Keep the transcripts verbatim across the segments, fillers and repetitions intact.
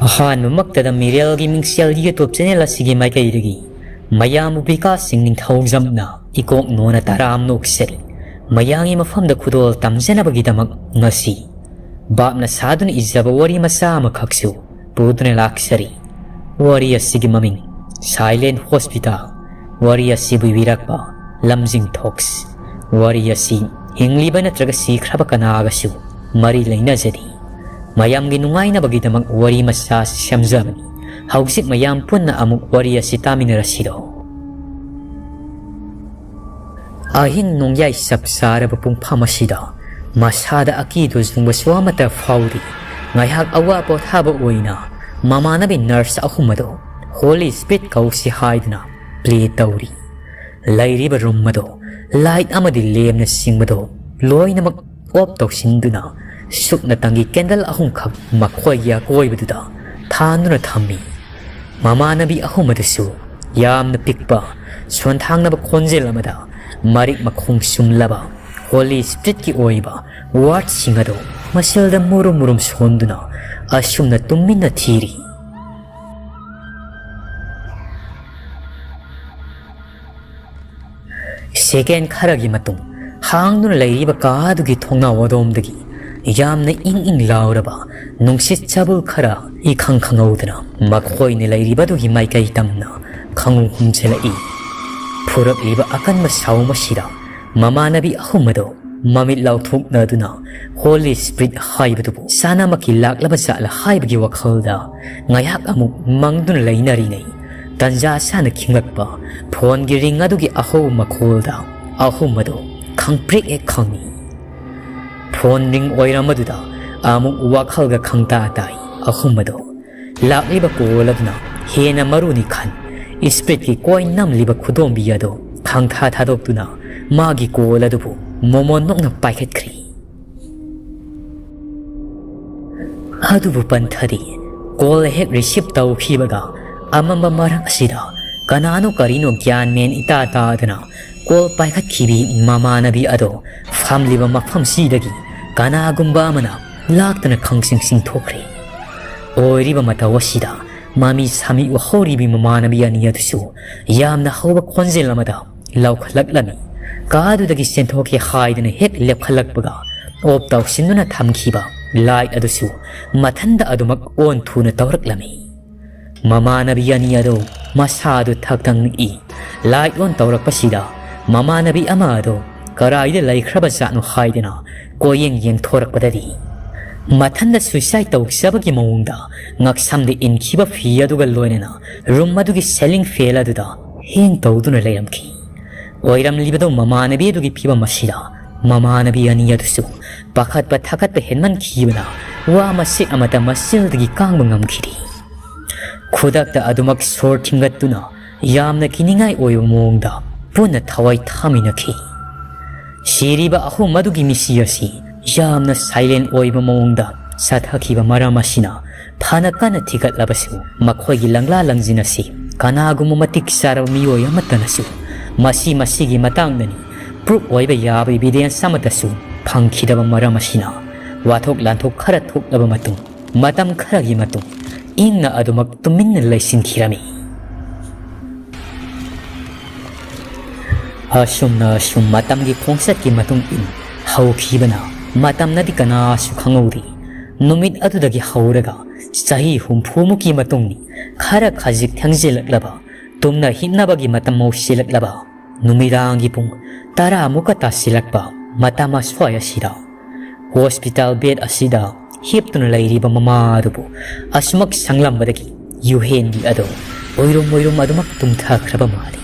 ꯑꯍꯥꯟꯕꯃꯛꯇꯗ ꯃꯤꯔꯦꯜꯒꯤ ꯃꯤꯡꯁꯦꯜ YouTube channel ꯑꯁꯤꯒꯤ ꯃꯥꯏꯀꯩꯗꯒꯤ ꯃꯌꯥꯝꯕꯨ ꯕꯤꯀꯥꯁ ꯁꯤꯡ ꯅꯤꯡꯊꯧꯖꯝꯅ ꯏꯀꯣꯛ ꯅꯣꯟꯅ ꯇꯔꯥꯝꯅ ꯑꯣꯛꯆꯔꯤ꯫ ꯃꯌꯥꯝꯒꯤ ꯃꯐꯝꯗ ꯈꯨꯗꯣꯜ ꯇꯝꯖꯅꯕꯒꯤꯗꯃꯛ ꯉꯁꯤ ꯚꯥꯞꯅ ꯁꯥꯗꯨꯅ ꯏꯖꯕ ꯋꯥꯔꯤ ꯃꯆꯥ ꯑꯃꯈꯛꯁꯨ ꯄꯨꯗꯨꯅ ꯂꯥꯛꯆꯔꯤ꯫ ꯋꯥꯔꯤ ꯑꯁꯤꯒꯤ ꯃꯃꯤꯡ Silent Hospital꯫ ꯋꯥꯔꯤ ꯑꯁꯤꯕꯨ ꯏꯕꯤꯔꯛꯄ ꯂꯝꯖꯤꯡ ꯊꯣꯛꯁ꯫ ꯋꯥꯔꯤ ꯑꯁꯤ ꯍꯤꯡꯂꯤꯕ ꯅꯠꯇ꯭ꯔꯒ ꯁꯤꯈ꯭ꯔꯕ ꯀꯅꯥꯒꯁꯨ ꯃꯔꯤ ꯂꯩꯅꯖꯗꯦ꯫ ꯃꯌꯥꯝꯒꯤ ꯅꯨꯡꯉꯥꯏꯅꯕꯒꯤꯗꯃꯛ ꯋꯥꯔꯤ ꯃꯆꯥ ꯑꯁꯤ ꯁꯦꯝꯖꯕꯅꯤ꯫ ꯍꯧꯖꯤꯛ ꯃꯌꯥꯝ ꯄꯨꯟꯅ ꯑꯃꯨꯛ ꯋꯥꯔꯤ ꯑꯁꯤ ꯇꯥꯃꯤꯟꯅꯔꯁꯤꯔꯣ? ꯑꯍꯤꯡ ꯅꯣꯡꯌꯥꯏ ꯆꯞ ꯆꯥꯔꯕ ꯄꯨꯡꯐꯝ ꯑꯁꯤꯗ ꯃꯁꯥꯗ ꯑꯀꯤꯕ ꯆꯨꯡꯕꯁꯨ ꯑꯃꯠꯇ ꯐꯥꯎꯗꯦ꯫ ꯉꯥꯏꯍꯥꯛ ꯑꯋꯥ ꯄꯣꯊꯥꯕ ꯑꯣꯏꯅ ꯃꯃꯥꯟꯅꯕꯤ ꯅꯔꯁ ꯑꯍꯨꯝ ꯑꯗꯨ Holy Spirit ꯀꯧꯁꯤ ꯍꯥꯏꯗꯨꯅ ꯄ꯭ꯂꯦ ꯇꯧꯔꯤ꯫ ꯂꯩꯔꯤꯕ ꯔꯨꯝ ꯑꯗꯨ ꯂꯥꯏꯠ ꯑꯃꯗꯤ ꯂꯦꯝꯅ ꯆꯤꯡꯕꯗꯨ ꯂꯣꯏꯅꯃꯛ ꯑꯣꯐ ꯇꯧꯁꯤꯟꯗꯨꯅ ꯁꯨꯞꯅꯇꯪꯒꯤ ꯀꯦꯟꯗꯜ ꯑꯍꯨꯝꯈꯛ ꯃꯈꯣꯏꯒꯤ ꯑꯀꯣꯏꯕꯗꯨꯗ ꯊꯥꯟꯗꯨꯅ ꯊꯝꯃꯤ꯫ ꯃꯃꯥꯟꯅꯕꯤ ꯑꯍꯨꯝ ꯑꯗꯨꯁꯨ ꯌꯥꯝꯅ ꯄꯤꯛꯄ, ꯁꯣꯟꯊꯥꯡꯅꯕ ꯈꯣꯟꯖꯦꯜ ꯑꯃꯗ ꯃꯔꯤꯛ ꯃꯈꯣꯡ ꯆꯨꯝꯂꯕ Holy Spiritꯀꯤ ꯑꯣꯏꯕ ꯋꯥꯔꯗꯁꯤꯡ ꯑꯗꯨ ꯃꯁꯤꯜꯗ ꯃꯨꯔꯨꯝ ꯃꯨꯔꯨꯝ ꯁꯣꯟꯗꯨꯅ ꯑꯁꯨꯝꯅ ꯇꯨꯃꯤꯟꯅ ꯊꯤꯔꯤ꯫ ꯁꯦꯀꯦꯟ ꯈꯔꯒꯤ ꯃꯇꯨꯡ ꯍꯥꯡꯗꯨꯅ ꯂꯩꯔꯤꯕ ꯀꯥ ꯑꯗꯨꯒꯤ ꯊꯣꯡꯅꯥꯎ ꯑꯗꯣꯝꯗꯒꯤ ꯌꯥꯝꯅ ꯏꯪ ꯏꯪ ꯂꯥꯎꯔꯕ ꯅꯨꯡꯁꯤꯠ ꯆꯕꯨꯜ ꯈꯔ ꯏꯈꯪ ꯈꯪꯍꯧꯗꯅ ꯃꯈꯣꯏꯅ ꯂꯩꯔꯤꯕꯗꯨꯒꯤ ꯃꯥꯏꯀꯩ ꯇꯝꯅ ꯈꯪꯍꯨꯝ ꯍꯨꯝꯖꯤꯜꯂꯛꯏ꯫ ꯐꯨꯔꯛꯂꯤꯕ ꯑꯀꯟꯕ ꯁꯥꯎꯝ ꯑꯁꯤꯗ ꯃꯃꯥꯟꯅꯕꯤ ꯑꯍꯨꯝ ꯑꯗꯨ ꯃꯃꯤꯠ ꯂꯥꯎꯊꯣꯛꯅꯗꯨꯅ Holy Spirit ꯍꯥꯏꯕꯗꯨꯕꯨ ꯆꯥꯅꯃꯛꯀꯤ ꯂꯥꯛꯂꯕ ꯖꯥꯠꯂ ꯍꯥꯏꯕꯒꯤ ꯋꯥꯈꯜꯗ ꯉꯥꯏꯍꯥꯛ ꯑꯃꯨꯛ ꯃꯪꯗꯨꯅ ꯂꯩꯅꯔꯤꯉꯩ, ꯇꯟꯖꯥ ꯆꯥꯅ ꯈꯤꯡꯂꯛꯄ ꯐꯣꯟꯒꯤ ꯔꯤꯡ ꯑꯗꯨꯒꯤ ꯑꯍꯧꯕ ꯃꯈꯣꯜꯗ ꯑꯍꯨꯝ ꯑꯗꯨ ꯈꯪꯄ꯭ꯔꯦꯛ ꯍꯦꯛ ꯈꯪꯏ꯫ ꯐꯣꯟ ꯔꯤꯡ ꯑꯣꯏꯔꯝꯕꯗꯨꯗ ꯑꯃꯨꯛ ꯋꯥꯈꯜꯒ ꯈꯪꯇꯥ ꯇꯥꯏ꯫ ꯑꯍꯨꯝ ꯑꯗꯨ ꯂꯥꯛꯂꯤꯕ ꯀꯣꯜ ꯑꯗꯨꯅ ꯍꯦꯟꯅ ꯃꯔꯨꯅꯤ ꯈꯟ, ꯏꯁꯄ꯭ꯔꯤꯠꯀꯤ ꯀꯣꯏ ꯅꯝꯂꯤꯕ ꯈꯨꯗꯣꯝꯕꯤ ꯑꯗꯨ ꯈꯪꯊꯥ ꯊꯥꯗꯣꯛꯇꯨꯅ ꯃꯥꯒꯤ ꯀꯣꯜ ꯑꯗꯨꯕꯨ ꯃꯣꯃꯣꯟ ꯅꯣꯛꯅ ꯄꯥꯏꯈꯠꯈ꯭ꯔꯤ꯫ ꯑꯗꯨꯕꯨ ꯄꯟꯊꯗꯤ ꯀꯣꯜ ꯍꯦꯛ ꯔꯤꯁꯤꯞ ꯇꯧꯈꯤꯕꯒ ꯑꯃꯝꯕ ꯃꯔꯛ ꯑꯁꯤꯗ ꯀꯅꯥꯅꯣ ꯀꯔꯤꯅꯣ ꯒ꯭ꯌꯥꯟ ꯃꯦꯟ ꯏꯇꯥ ꯇꯥꯗꯅ ꯀꯣꯜ ꯄꯥꯏꯈꯠꯈꯤꯕꯤ ꯃꯃꯥꯟꯅꯕꯤ ꯑꯗꯣ ꯐꯝꯂꯤꯕ ꯃꯐꯝꯁꯤꯗꯒꯤ ꯀꯅꯥꯒꯨꯝꯕ ꯑꯃꯅ ꯂꯥꯛꯇꯅ ꯈꯪꯁꯤꯡ ꯁꯤꯡꯊꯣꯛꯈ꯭ꯔꯦ꯫ ꯑꯣꯏꯔꯤꯕ ꯃꯇꯧ ꯑꯁꯤꯗ ꯃꯃꯤ ꯁꯥꯃꯤ ꯎꯍꯧꯔꯤꯕꯤ ꯃꯃꯥꯟꯅꯕꯤ ꯑꯅꯤ ꯑꯗꯨꯁꯨ ꯌꯥꯝꯅ ꯍꯧꯕ ꯈꯣꯟꯖꯦꯜ ꯑꯃꯗ ꯂꯥꯎꯈꯠꯂꯛꯂꯝꯃꯤ꯫ ꯀꯥꯗꯨꯗꯒꯤ ꯆꯦꯟꯊꯣꯛꯀꯦ ꯍꯥꯏꯗꯨꯅ ꯍꯦꯛ ꯂꯦꯞꯈꯠꯂꯛꯄꯒ, off ꯇꯧꯁꯤꯟꯗꯨꯅ ꯊꯝꯈꯤꯕ light ꯑꯗꯨꯁꯨ ꯃꯊꯟꯗ ꯑꯗꯨꯃꯛ on ꯊꯨꯅ ꯇꯧꯔꯛꯂꯝꯃꯤ꯫ ꯃꯃꯥꯟꯅꯕꯤ ꯑꯅꯤ ꯑꯗꯨ ꯃꯁꯥꯗꯨ ꯊꯛ ꯊꯛ ꯅꯤꯛꯏ꯫ Light on ꯇꯧꯔꯛꯄꯁꯤꯗ ꯃꯃꯥꯟꯅꯕꯤ ꯑꯃ ꯑꯗꯨ ꯀꯔꯥꯏꯗ ꯂꯩꯈ꯭ꯔꯕ ꯖꯥꯠꯅꯣ ꯍꯥꯏꯗꯨꯅ ꯀꯣꯏꯌꯦꯡ ꯌꯦꯡꯊꯣꯔꯛꯄꯗꯗꯤ, ꯃꯊꯟꯗ suicide ꯇꯧꯖꯕꯒꯤ ꯃꯑꯣꯡꯗ ꯉꯛꯁꯝꯗ ꯏꯟꯈꯤꯕ ꯐꯤ ꯑꯗꯨꯒ ꯂꯣꯏꯅꯅ room ꯑꯗꯨꯒꯤ ceiling fan ꯑꯗꯨꯗ ꯍꯦꯡ ꯇꯧꯗꯨꯅ ꯂꯩꯔꯝꯈꯤ꯫ ꯑꯣꯏꯔꯝꯂꯤꯕꯗꯨ ꯃꯃꯥꯟꯅꯕꯤ ꯑꯗꯨꯒꯤ ꯐꯤꯕꯝ ꯑꯁꯤꯗ ꯃꯃꯥꯟꯅꯕꯤ ꯑꯅꯤ ꯑꯗꯨꯁꯨ ꯄꯥꯈꯠꯄ ꯊꯥꯀꯠꯄ ꯍꯦꯟꯃꯟꯈꯤꯕꯅ ꯋꯥ ꯃꯆꯦꯠ ꯑꯃꯠꯇ ꯃꯆꯤꯟꯗꯒꯤ ꯀꯥꯡꯕ ꯉꯝꯈꯤꯗꯦ꯫ ꯈꯨꯗꯛꯇ ꯑꯗꯨꯃꯛ ꯁꯣꯔ ꯊꯤꯡꯒꯠꯇꯨꯅ ꯌꯥꯝꯅ ꯀꯤꯅꯤꯡꯉꯥꯏ ꯑꯣꯏꯕ ꯃꯑꯣꯡꯗ ꯄꯨꯟꯅ ꯊꯋꯥꯏ ꯊꯥꯃꯤꯟꯅꯈꯤ꯫ ꯁꯤꯔꯤꯕ ꯑꯍꯨꯝ ꯑꯗꯨꯒꯤ ꯃꯤꯁꯤ ꯑꯁꯤ ꯌꯥꯝꯅ silent ꯑꯣꯏꯕ ꯃꯑꯣꯡꯗ ꯆꯠꯊꯈꯤꯕ ꯃꯔꯝ ꯑꯁꯤꯅ ꯐꯅ ꯀꯟꯅ ꯊꯤꯒꯠꯂꯕꯁꯨ, ꯃꯈꯣꯏꯒꯤ ꯂꯪꯂꯥ ꯂꯪꯖꯤꯟ ꯑꯁꯤ ꯀꯅꯥꯒꯨꯝꯕ ꯃꯇꯤꯛ ꯆꯥꯔꯕ ꯃꯤꯑꯣꯏ ꯑꯃꯠꯇꯅꯁꯨ ꯃꯁꯤ ꯃꯁꯤꯒꯤ ꯃꯇꯥꯡꯗꯅꯤ proof ꯑꯣꯏꯕ ꯌꯥꯕ evidence ꯑꯃꯠꯇꯁꯨ ꯐꯪꯈꯤꯗꯕ ꯃꯔꯝ ꯑꯁꯤꯅ, ꯋꯥꯊꯣꯛ ꯂꯥꯟꯊꯣꯛ ꯈꯔ ꯊꯣꯛꯂꯕ ꯃꯇꯨꯡ, ꯃꯇꯝ ꯈꯔꯒꯤ ꯃꯇꯨꯡ, ꯏꯪꯅ ꯑꯗꯨꯃꯛ ꯇꯨꯃꯤꯟꯅ ꯂꯩꯁꯤꯟꯈꯤꯔꯝꯃꯤ꯫ ꯑꯁꯨꯝꯅ ꯑꯁꯨꯝ ꯃꯇꯝꯒꯤ ꯈꯣꯡꯆꯠꯀꯤ ꯃꯇꯨꯡ ꯏꯟ ꯍꯧꯈꯤꯕꯅ, ꯃꯇꯝꯅꯗꯤ ꯀꯅꯥꯁꯨ ꯈꯪꯍꯧꯗꯦ꯫ ꯅꯨꯃꯤꯠ ꯑꯗꯨꯗꯒꯤ ꯍꯧꯔꯒ ꯆꯍꯤ ꯍꯨꯝꯐꯨꯃꯨꯛꯀꯤ ꯃꯇꯨꯡꯅꯤ꯫ ꯈꯔ ꯈꯖꯤꯛ ꯊꯦꯡꯖꯤꯜꯂꯛꯂꯕ, ꯇꯨꯝꯅ ꯍꯤꯞꯅꯕꯒꯤ ꯃꯇꯝ ꯌꯧꯁꯤꯜꯂꯛꯂꯕ, ꯅꯨꯃꯤꯗꯥꯡꯒꯤ ꯄꯨꯡ ꯇꯔꯥꯃꯨꯛꯀ ꯇꯥꯁꯤꯜꯂꯛꯄ ꯃꯇꯝ ꯑꯁ꯭ꯋꯥꯏ ꯑꯁꯤꯗ, hospital bed ꯑꯁꯤꯗ ꯍꯤꯞꯇꯨꯅ ꯂꯩꯔꯤꯕ ꯃꯃꯥ ꯑꯗꯨꯕꯨ ꯑꯁꯨꯃꯛ ꯁꯪꯂꯝꯕꯗꯒꯤ ꯌꯨꯍꯦꯟꯕꯤ ꯑꯗꯨ ꯑꯣꯏꯔꯨꯝ ꯑꯣꯏꯔꯨꯝ ꯑꯗꯨꯃꯛ ꯇꯨꯝꯊꯈ꯭ꯔꯕ ꯃꯥꯜꯂꯤ꯫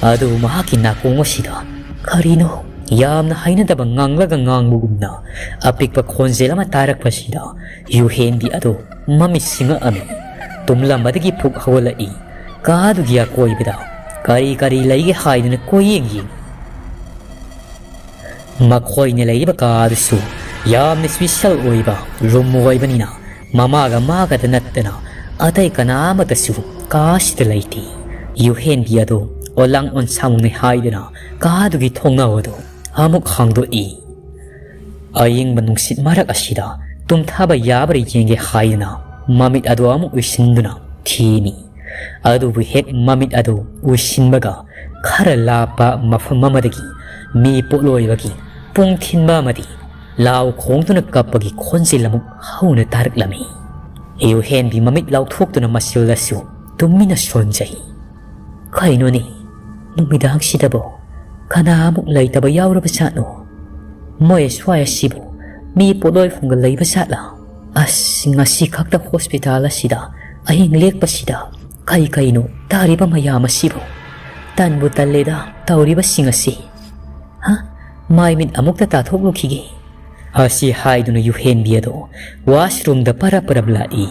ꯑꯗꯨꯕꯨ ꯃꯍꯥꯛꯀꯤ ꯅꯥꯀꯣꯡ ꯑꯁꯤꯗ ꯀꯔꯤꯅꯣ ꯌꯥꯝꯅ ꯍꯩꯅꯗꯕ ꯉꯥꯡꯂꯒ ꯉꯥꯡꯕꯒꯨꯝꯅ ꯑꯄꯤꯛꯄ ꯈꯣꯟꯖꯦꯜ ꯑꯃ ꯇꯥꯔꯛꯄꯁꯤꯗ ꯌꯨꯍꯦꯟꯕꯤ ꯑꯗꯨ ꯃꯃꯤꯠ ꯁꯤꯡꯉꯛꯑꯝꯃꯤ꯫ ꯇꯨꯝꯂꯝꯕꯗꯒꯤ ꯐꯨꯛ ꯍꯧꯒꯠꯂꯛꯏ꯫ ꯀꯥꯗꯨꯒꯤ ꯑꯀꯣꯏꯕꯗ ꯀꯔꯤ ꯀꯔꯤ ꯂꯩꯒꯦ ꯍꯥꯏꯗꯨꯅ ꯀꯣꯏꯌꯦꯡ ꯌꯦꯡꯏ꯫ ꯃꯈꯣꯏꯅ ꯂꯩꯔꯤꯕ ꯀꯥ ꯑꯗꯨꯁꯨ ꯌꯥꯝꯅ special ꯑꯣꯏꯕ room ꯑꯣꯏꯕꯅꯤꯅ, ꯃꯃꯥꯒ ꯃꯥꯒꯗ ꯅꯠꯇꯅ ꯑꯇꯩ ꯀꯅꯥ ꯑꯃꯠꯇꯁꯨ ꯀꯥꯁꯤꯗ ꯂꯩꯇꯦ꯫ ꯌꯨꯍꯦꯟꯕꯤ ꯑꯗꯨ ꯑꯣꯂꯥꯡ ꯑꯣꯟꯁꯥꯡꯅꯤ ꯍꯥꯏꯗꯨꯅ ꯀꯥꯗꯨꯒꯤ ꯊꯣꯡꯅꯥꯎ ꯑꯗꯨ ꯑꯃꯨꯛ ꯍꯥꯡꯗꯣꯛꯏ꯫ ꯑꯏꯪꯕ ꯅꯨꯡꯁꯤꯠ ꯃꯔꯛ ꯑꯁꯤꯗ ꯇꯨꯝꯊꯕ ꯌꯥꯕ꯭ꯔꯥ ꯌꯦꯡꯒꯦ ꯍꯥꯏꯗꯨꯅ ꯃꯃꯤꯠ ꯑꯗꯨ ꯑꯃꯨꯛ ꯎꯏꯁꯤꯟꯗꯨꯅ ꯊꯦꯝꯃꯤ꯫ ꯑꯗꯨꯕꯨ ꯍꯦꯛ ꯃꯃꯤꯠ ꯑꯗꯨ ꯎꯏꯁꯤꯟꯕꯒ ꯈꯔ ꯂꯥꯞꯄ ꯃꯐꯝ ꯑꯃꯗꯒꯤ ꯃꯤ ꯄꯣꯠꯂꯣꯏꯕꯒꯤ ꯄꯨꯡ ꯊꯤꯟꯕ ꯑꯃꯗꯤ ꯂꯥꯎ ꯈꯣꯡꯗꯨꯅ ꯀꯞꯄꯒꯤ ꯈꯣꯟꯖꯦꯜ ꯑꯃꯨꯛ ꯍꯧꯅ ꯇꯥꯔꯛꯂꯝꯃꯤ꯫ ꯌꯨꯍꯦꯟꯕꯤ ꯃꯃꯤꯠ ꯂꯥꯎꯊꯣꯛꯇꯨꯅ ꯃꯁꯤꯜꯗꯁꯨ ꯇꯨꯃꯤꯟꯅ ꯁꯣꯟꯖꯩ꯫ ꯀꯩꯅꯣꯅꯦ, ꯅꯨꯃꯤꯗꯥꯡꯁꯤꯗꯕꯨ ꯀꯅꯥ ꯑꯃꯨꯛ ꯂꯩꯇꯕ ꯌꯥꯎꯔꯕ ꯖꯥꯠꯅꯣ? ꯃꯣꯏ ꯁ꯭ꯋꯥꯏ ꯑꯁꯤꯕꯨ ꯃꯤ ꯄꯣꯠꯂꯣꯏꯐꯝꯒ ꯂꯩꯕ ꯖꯥꯠꯂꯥ? ꯑꯁ, ꯉꯁꯤ ꯈꯛꯇ ꯍꯣꯁꯄꯤꯇꯥꯜ ꯑꯁꯤꯗ ꯑꯍꯤꯡ ꯂꯦꯛꯄꯁꯤꯗ ꯀꯩ ꯀꯩꯅꯣ ꯇꯥꯔꯤꯕ ꯃꯌꯥꯝ ꯑꯁꯤꯕꯨ? ꯇꯟꯕꯨ ꯇꯜꯂꯦꯗ ꯇꯧꯔꯤꯕꯁꯤꯡ ꯑꯁꯤ꯫ ꯍꯥ? ꯃꯥꯏ ꯃꯤꯠ ꯑꯃꯨꯛꯇ ꯇꯥꯊꯣꯛꯂꯨꯈꯤꯒꯦ꯫ ꯑꯁꯤ ꯍꯥꯏꯗꯨꯅ ꯌꯨꯍꯦꯟꯕꯤ ꯑꯗꯣ ꯋꯥꯁꯔꯨꯝꯗ ꯄꯔꯞ ꯄꯔꯞ ꯂꯥꯛꯏ꯫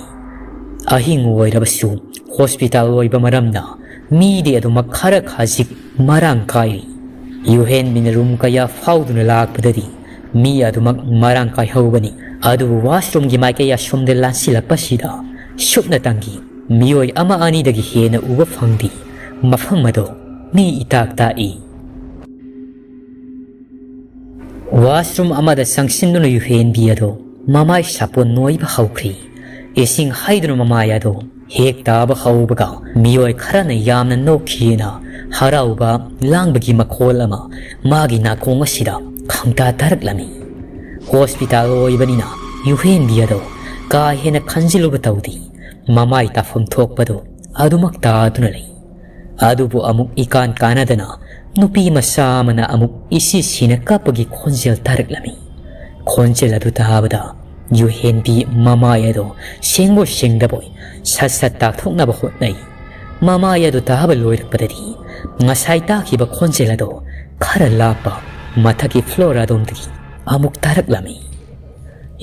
ꯑꯍꯤꯡ ꯑꯣꯏꯔꯕꯁꯨ ꯍꯣꯁꯄꯤꯇꯥꯜ ꯑꯣꯏꯕ ꯃꯔꯝꯅ ꯃꯤꯗꯤ ꯑꯗꯨꯃꯛ ꯈꯔ ꯈꯖꯤꯛ ꯃꯔꯥꯡ ꯀꯥꯏꯔꯤ꯫ ꯌꯨꯍꯦꯟꯕꯤꯅ ꯔꯨꯝ ꯀꯌꯥ ꯐꯥꯎꯗꯨꯅ ꯂꯥꯛꯄꯗꯗꯤ ꯃꯤ ꯑꯗꯨꯃꯛ ꯃꯔꯥꯡ ꯀꯥꯏꯍꯧꯕꯅꯤ꯫ ꯑꯗꯨꯕꯨ ꯋꯥꯁꯔꯨꯝꯒꯤ ꯃꯥꯏꯀꯩ ꯑꯁꯣꯝꯗ ꯂꯥꯟꯁꯤꯜꯂꯛꯄꯁꯤꯗ ꯁꯨꯞꯅꯇꯪꯒꯤ ꯃꯤꯑꯣꯏ ꯑꯃ ꯑꯅꯤꯗꯒꯤ ꯍꯦꯟꯅ ꯎꯕ ꯐꯪꯗꯦ꯫ ꯃꯐꯝ ꯑꯗꯣ ꯃꯤ ꯏꯇꯥꯛ ꯇꯥꯛꯏ꯫ ꯋꯥꯁꯔꯨꯝ ꯑꯃꯗ ꯆꯪꯁꯤꯟꯗꯨꯅ ꯌꯨꯍꯦꯟꯕꯤ ꯑꯗꯣ ꯃꯃꯥꯏ ꯁꯥꯄꯣꯟ ꯅꯣꯏꯕ ꯍꯧꯈ꯭ꯔꯤ꯫ ꯏꯁꯤꯡ ꯍꯩꯗꯨꯅ ꯃꯃꯥꯏ ꯑꯗꯣ ꯍꯦꯛ ꯇꯥꯕ ꯍꯧꯕꯒ ꯃꯤꯑꯣꯏ ꯈꯔꯅ ꯌꯥꯝꯅ ꯅꯣꯛꯈꯤꯑꯅ ꯍꯔꯥꯎꯕ ꯂꯥꯡꯕꯒꯤ ꯃꯈꯣꯜ ꯑꯃ ꯃꯥꯒꯤ ꯅꯥꯀꯣꯡ ꯑꯁꯤꯗ ꯈꯪꯇꯥ ꯇꯥꯔꯛꯂꯝꯃꯤ꯫ ꯍꯣꯁꯄꯤꯇꯥꯜ ꯑꯣꯏꯕꯅꯤꯅ ꯌꯨꯍꯦꯟꯕꯤ ꯑꯗꯣ ꯀꯥ ꯍꯦꯟꯅ ꯈꯟꯖꯤꯜꯂꯨꯕ ꯇꯧꯗꯦ꯫ ꯃꯃꯥꯏ ꯇꯥꯐꯝ ꯊꯣꯛꯄꯗꯣ ꯑꯗꯨꯃꯛ ꯇꯥꯗꯨꯅ ꯂꯩ꯫ ꯑꯗꯨꯕꯨ ꯑꯃꯨꯛ ꯏꯀꯥꯟ ꯀꯥꯟꯅꯗꯅ ꯅꯨꯄꯤ ꯃꯆꯥ ꯑꯃꯅ ꯑꯃꯨꯛ ꯏꯁꯤ ꯁꯤꯅ ꯀꯞꯄꯒꯤ ꯈꯣꯟꯖꯦꯜ ꯇꯥꯔꯛꯂꯝꯃꯤ꯫ ꯈꯣꯟꯖꯦꯜ ꯑꯗꯨ ꯇꯥꯕꯗ ꯌꯨꯍꯦꯟꯕꯤ ꯃꯃꯥꯏ ꯑꯗꯣ ꯁꯦꯡꯕꯣꯏ ꯁꯦꯡꯗꯕꯣꯏ ꯁꯠ ꯁꯠ ꯇꯥꯛꯊꯣꯛꯅꯕ ꯍꯣꯠꯅꯩ꯫ ꯃꯃꯥꯏ ꯑꯗꯨ ꯇꯥꯕ ꯂꯣꯏꯔꯛꯄꯗꯗꯤ ꯉꯁꯥꯏ ꯇꯥꯈꯤꯕ ꯈꯣꯟꯖꯦꯜ ꯑꯗꯣ ꯈꯔ ꯂꯥꯞꯄ ꯃꯊꯛꯀꯤ ꯐ꯭ꯂꯣꯔ ꯑꯗꯣꯝꯗꯒꯤ ꯑꯃꯨꯛ ꯇꯥꯔꯛꯂꯝꯃꯤ꯫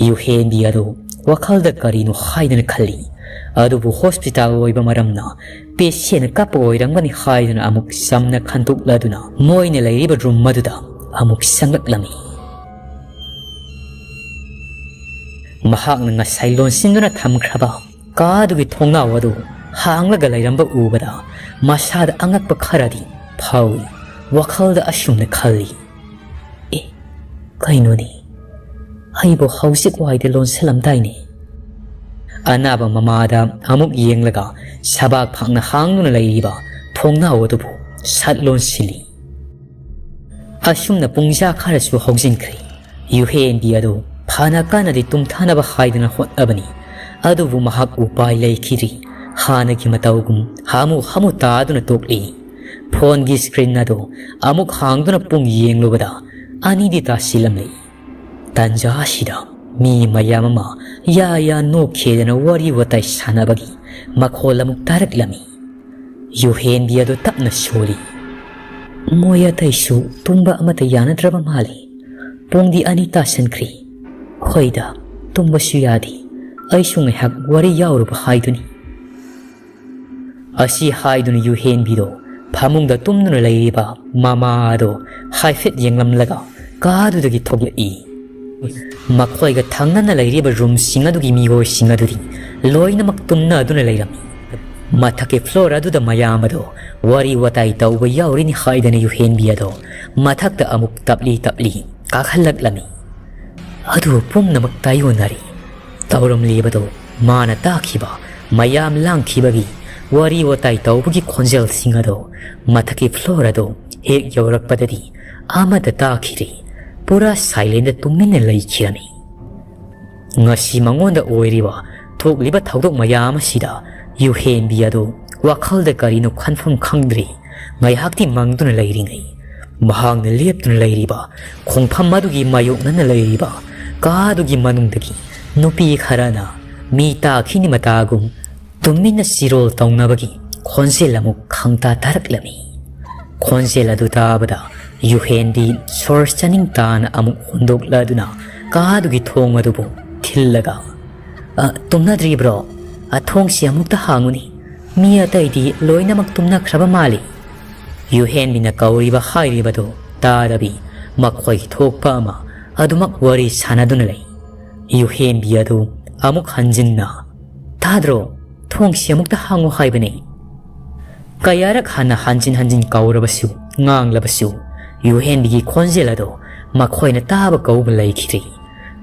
ꯌꯨꯍꯦꯟꯕꯤ ꯑꯗꯨ ꯋꯥꯈꯜꯗ ꯀꯔꯤꯅꯣ ꯍꯥꯏꯗꯅ ꯈꯜꯂꯤ꯫ ꯑꯗꯨꯕꯨ ꯍꯣꯁꯄꯤꯇꯥꯜ ꯑꯣꯏꯕ ꯃꯔꯝꯅ ꯄꯦꯁꯦꯟ ꯀꯞꯄ ꯑꯣꯏꯔꯝꯒꯅꯤ ꯍꯥꯏꯗꯨꯅ ꯑꯃꯨꯛ ꯆꯝꯅ ꯈꯟꯗꯣꯛꯂꯗꯨꯅ ꯃꯣꯏꯅ ꯂꯩꯔꯤꯕ ꯔꯨꯝ ꯑꯗꯨꯗ ꯑꯃꯨꯛ ꯆꯪꯂꯛꯂꯝꯃꯤ꯫ ꯃꯍꯥꯛꯅ ꯉꯁꯥꯏ ꯂꯣꯟꯁꯤꯟꯗꯨꯅ ꯊꯝꯈ꯭ꯔꯕ ꯀꯥꯗꯨꯒꯤ ꯊꯣꯡꯅꯥꯎ ꯑꯗꯨ ꯍꯥꯡꯂꯒ ꯂꯩꯔꯝꯕ ꯎꯕꯗ ꯃꯁꯥꯗ ꯑꯉꯛꯄ ꯈꯔꯗꯤ ꯐꯥꯎꯏ꯫ ꯋꯥꯈꯜꯗ ꯑꯁꯨꯝꯅ ꯈꯜꯂꯤ, "ꯑꯦ, ꯀꯩꯅꯣꯅꯦ? ꯑꯩꯕꯨ ꯍꯧꯖꯤꯛ ꯋꯥꯏꯗ ꯂꯣꯟꯁꯤꯜꯂꯝꯗꯥꯏꯅꯦ?" ꯑꯅꯥꯕ ꯃꯃꯥꯗ ꯑꯃꯨꯛ ꯌꯦꯡꯂꯒ ꯁꯕꯥꯛ ꯐꯥꯛꯅ ꯍꯥꯡꯗꯨꯅ ꯂꯩꯔꯤꯕ ꯊꯣꯡꯅꯥꯎ ꯑꯗꯨꯕꯨ ꯁꯠ ꯂꯣꯟꯁꯤꯜꯂꯤ꯫ ꯑꯁꯨꯝꯅ ꯄꯨꯡꯖꯥ ꯈꯔꯁꯨ ꯍꯧꯖꯤꯟꯈ꯭ꯔꯦ꯫ ꯌꯨꯍꯦꯟꯕꯤ ꯑꯗꯨ ꯐꯅ ꯀꯟꯅꯗꯤ ꯇꯨꯝꯊꯅꯕ ꯍꯥꯏꯗꯨꯅ ꯍꯣꯠꯅꯕꯅꯤ, ꯑꯗꯨꯕꯨ ꯃꯍꯥꯛ ꯎꯄꯥꯏ ꯂꯩꯈꯤꯗ꯭ꯔꯤ꯫ ꯍꯥꯟꯅꯒꯤ ꯃꯇꯧꯒꯨꯝ ꯍꯥꯃꯨ ꯍꯥꯃꯨ ꯇꯥꯗꯨꯅ ꯇꯣꯛꯂꯤ꯫ ꯐꯣꯟꯒꯤ ꯁ꯭ꯀ꯭ꯔꯤꯟ ꯑꯗꯨ ꯑꯃꯨꯛ ꯍꯥꯡꯗꯨꯅ ꯄꯨꯡ ꯌꯦꯡꯂꯨꯕꯗ ꯑꯅꯤꯗꯤ ꯇꯥꯁꯤꯜꯂꯝꯂꯤ꯫ ꯇꯥꯟꯖꯥ ꯑꯁꯤꯗ ꯃꯤ ꯃꯌꯥꯝ ꯑꯃ ꯌꯥ ꯌꯥ ꯅꯣꯛꯈꯤꯗꯅ ꯋꯥꯔꯤ ꯋꯥꯇꯥꯏ ꯁꯥꯟꯅꯕꯒꯤ ꯃꯈꯣꯜ ꯑꯃꯨꯛ ꯇꯥꯔꯛꯂꯝꯃꯤ꯫ ꯌꯨꯍꯦꯟꯕꯤ ꯑꯗꯨ ꯇꯞꯅ ꯁꯣꯜꯂꯤ꯫ "ꯃꯣꯏ ꯑꯇꯩꯁꯨ ꯇꯨꯝꯕ ꯑꯃꯠꯇ ꯌꯥꯅꯗ꯭ꯔꯕ ꯃꯥꯜꯂꯤ꯫ ꯄꯨꯡꯗꯤ ꯑꯅꯤ ꯇꯥꯁꯟꯈ꯭ꯔꯦ꯫ ꯍꯣꯏꯗ, ꯇꯨꯝꯕꯁꯨ ꯌꯥꯗꯦ꯫ ꯑꯩꯁꯨ ꯉꯥꯏꯍꯥꯛ ꯋꯥꯔꯤ ꯌꯥꯎꯔꯨꯕ ꯍꯥꯏꯗꯨꯅꯤ"꯫ ꯑꯁꯤ ꯍꯥꯏꯗꯨꯅ ꯌꯨꯍꯦꯟꯕꯤꯗꯣ ꯐꯃꯨꯡꯗ ꯇꯨꯝꯗꯨꯅ ꯂꯩꯔꯤꯕ ꯃꯃꯥ ꯑꯗꯣ ꯍꯥꯏꯐꯦꯠ ꯌꯦꯡꯂꯝꯂꯒ ꯀꯥꯗꯨꯗꯒꯤ ꯊꯣꯛꯂꯛꯏ꯫ ꯃꯈꯣꯏꯒ ꯊꯪꯅꯅ ꯂꯩꯔꯤꯕ ꯔꯨꯝꯁꯤꯡ ꯑꯗꯨꯒꯤ ꯃꯤꯑꯣꯏꯁꯤꯡ ꯑꯗꯨꯗꯤ ꯂꯣꯏꯅꯃꯛ ꯇꯨꯝꯅꯗꯨꯅ ꯂꯩꯔꯝꯃꯤ꯫ ꯃꯊꯛꯀꯤ ꯐ꯭ꯂꯣꯔ ꯑꯗꯨꯗ ꯃꯌꯥꯝ ꯑꯗꯣ ꯋꯥꯔꯤ ꯋꯥꯇꯥꯏ ꯇꯧꯕ ꯌꯥꯎꯔꯤꯅꯤ ꯍꯥꯏꯗꯅ ꯌꯨꯍꯦꯟꯕꯤ ꯑꯗꯣ ꯃꯊꯛꯇ ꯑꯃꯨꯛ ꯇꯞꯂꯤ ꯇꯞꯂꯤ ꯀꯥꯈꯠꯂꯛꯂꯝꯃꯤ꯫ ꯑꯗꯨ ꯄꯨꯝꯅꯃꯛ ꯇꯥꯏꯑꯣꯟꯅꯔꯤ꯫ ꯇꯧꯔꯝꯂꯤꯕꯗꯨ ꯃꯥꯅ ꯇꯥꯈꯤꯕ ꯃꯌꯥꯝ ꯂꯥꯡꯈꯤꯕꯒꯤ ꯋꯥꯔꯤ ꯋꯥꯇꯥꯏ ꯇꯧꯕꯒꯤ ꯈꯣꯟꯖꯦꯜꯁꯤꯡ ꯑꯗꯨ ꯃꯊꯛꯀꯤ ꯐ꯭ꯂꯣꯔ ꯑꯗꯨ ꯍꯦꯛ ꯌꯧꯔꯛꯄꯗꯗꯤ ꯑꯃꯠꯇ ꯇꯥꯈꯤꯗ꯭ꯔꯦ꯫ ꯄꯨꯔꯥ ꯁꯥꯏꯂꯦꯟꯗ ꯇꯨꯃꯤꯟꯅ ꯂꯩꯈꯤꯔꯝꯃꯤ꯫ ꯉꯁꯤ ꯃꯉꯣꯟꯗ ꯑꯣꯏꯔꯤꯕ ꯊꯣꯛꯂꯤꯕ ꯊꯧꯗꯣꯛ ꯃꯌꯥꯝ ꯑꯁꯤꯗ ꯌꯨꯍꯦꯟꯕꯤ ꯑꯗꯨ ꯋꯥꯈꯜꯗ ꯀꯔꯤꯅꯣ ꯈꯟꯐꯝ ꯈꯪꯗ꯭ꯔꯦ꯫ ꯉꯥꯏꯍꯥꯛꯇꯤ ꯃꯪꯗꯨꯅ ꯂꯩꯔꯤꯉꯩ, ꯃꯍꯥꯛꯅ ꯂꯦꯞꯇꯨꯅ ꯂꯩꯔꯤꯕ ꯈꯣꯡꯐꯝ ꯑꯗꯨꯒꯤ ꯃꯥꯌꯣꯛꯅꯅ ꯂꯩꯔꯤꯕ ꯀꯥ ꯑꯗꯨꯒꯤ ꯃꯅꯨꯡꯗꯒꯤ ꯅꯨꯄꯤ ꯈꯔꯅ ꯃꯤ ꯇꯥꯈꯤꯅꯤ ꯃꯇꯥꯒꯨꯝ ꯇꯨꯃꯤꯟꯅ ꯆꯤꯔꯣꯜ ꯇꯧꯅꯕꯒꯤ ꯈꯣꯟꯖꯦꯜ ꯑꯃꯨꯛ ꯈꯪꯇꯥ ꯇꯥꯔꯛꯂꯝꯃꯤ꯫ ꯈꯣꯟꯖꯦꯜ ꯑꯗꯨ ꯇꯥꯕꯗ ꯌꯨꯍꯦꯟꯕꯤ ꯁꯣꯔ ꯆꯥꯅꯤꯡ ꯇꯥꯅ ꯑꯃꯨꯛ ꯍꯨꯟꯗꯣꯛꯂꯗꯨꯅ ꯀꯥ ꯑꯗꯨꯒꯤ ꯊꯣꯡ ꯑꯗꯨꯕꯨ ꯊꯤꯜꯂꯒ, "ꯑ, ꯇꯨꯝꯅꯗ꯭ꯔꯤꯕ꯭ꯔꯣ? ꯑ, ꯊꯣꯡꯁꯤ ꯑꯃꯨꯛꯇ ꯍꯥꯡꯉꯨꯅꯦ꯫ ꯃꯤ ꯑꯇꯩꯗꯤ ꯂꯣꯏꯅꯃꯛ ꯇꯨꯝꯅꯈ꯭ꯔꯕ ꯃꯥꯜꯂꯤ"꯫ ꯌꯨꯍꯦꯟꯕꯤꯅ ꯀꯧꯔꯤꯕ ꯍꯥꯏꯔꯤꯕꯗꯨ ꯇꯥꯗꯕꯤ ꯃꯈꯣꯏꯒꯤ ꯊꯣꯛꯄ ꯑꯃ ꯑꯗꯨꯃꯛ ꯋꯥꯔꯤ ꯁꯥꯟꯅꯗꯨꯅ ꯂꯩ꯫ ꯌꯨꯍꯦꯟꯕꯤ ꯑꯗꯨ ꯑꯃꯨꯛ ꯍꯟꯖꯤꯟꯅ, "ꯇꯥꯗ꯭ꯔꯣ? ꯊꯣꯡꯁꯤ ꯑꯃꯨꯛꯇ ꯍꯥꯡꯉꯨ ꯍꯥꯏꯕꯅꯤ"꯫ ꯀꯌꯥꯔꯛ ꯍꯟꯅ ꯍꯟꯖꯤꯟ ꯍꯟꯖꯤꯟ ꯀꯧꯔꯕꯁꯨ, ꯉꯥꯡꯂꯕꯁꯨ, ꯌꯨꯍꯦꯟꯕꯤꯒꯤ ꯈꯣꯟꯖꯦꯜ ꯑꯗꯨ ꯃꯈꯣꯏꯅ ꯇꯥꯕ ꯀꯧꯕ ꯂꯩꯈꯤꯗ꯭ꯔꯤ꯫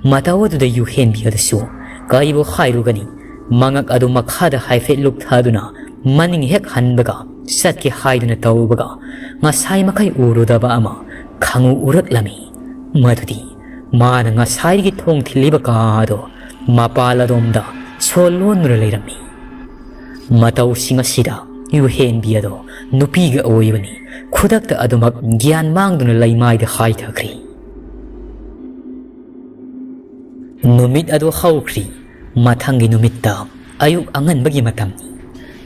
ꯃꯇꯧ ꯑꯗꯨꯗ ꯌꯨꯍꯦꯟꯕꯤ ꯑꯗꯨꯁꯨ ꯀꯔꯤꯕꯨ ꯍꯥꯏꯔꯨꯒꯅꯤ? ꯃꯉꯛ ꯑꯗꯨ ꯃꯈꯥꯗ ꯍꯥꯏꯐꯦꯠ ꯂꯨꯞꯊꯗꯨꯅ ꯃꯅꯤꯡ ꯍꯦꯛ ꯍꯟꯕꯒ ꯆꯠꯀꯦ ꯍꯥꯏꯗꯨꯅ ꯇꯧꯕꯒ ꯉꯁꯥꯏ ꯃꯈꯩ ꯎꯔꯨꯗꯕ ꯑꯃ ꯈꯪꯎ ꯎꯔꯛꯂꯝꯃꯤ꯫ ꯃꯗꯨꯗꯤ ꯃꯥꯅ ꯉꯁꯥꯏꯒꯤ ꯊꯣꯡ ꯊꯤꯜꯂꯤꯕ ꯀꯥ ꯑꯗꯣ ꯃꯄꯥꯜ ꯑꯗꯣꯝꯗ ꯁꯣ ꯂꯣꯟꯗꯨꯅ ꯂꯩꯔꯝꯃꯤ꯫ ꯃꯇꯧꯁꯤꯡ ꯑꯁꯤꯗ ꯌꯨꯍꯦꯟꯕꯤ ꯑꯗꯣ ꯅꯨꯄꯤꯒ ꯑꯣꯏꯕꯅꯤ ꯈꯨꯗꯛꯇ ꯑꯗꯨꯃꯛ ꯒ꯭ꯌꯥꯟ ꯃꯥꯡꯗꯨꯅ ꯂꯩꯃꯥꯏꯗ ꯍꯥꯏꯊꯈ꯭ꯔꯤ꯫ ꯅꯨꯃꯤꯠ ꯑꯗꯨ ꯍꯧꯈ꯭ꯔꯤ꯫ ꯃꯊꯪꯒꯤ ꯅꯨꯃꯤꯠꯇ ꯑꯌꯨꯛ ꯑꯉꯟꯕꯒꯤ ꯃꯇꯝꯅꯤ꯫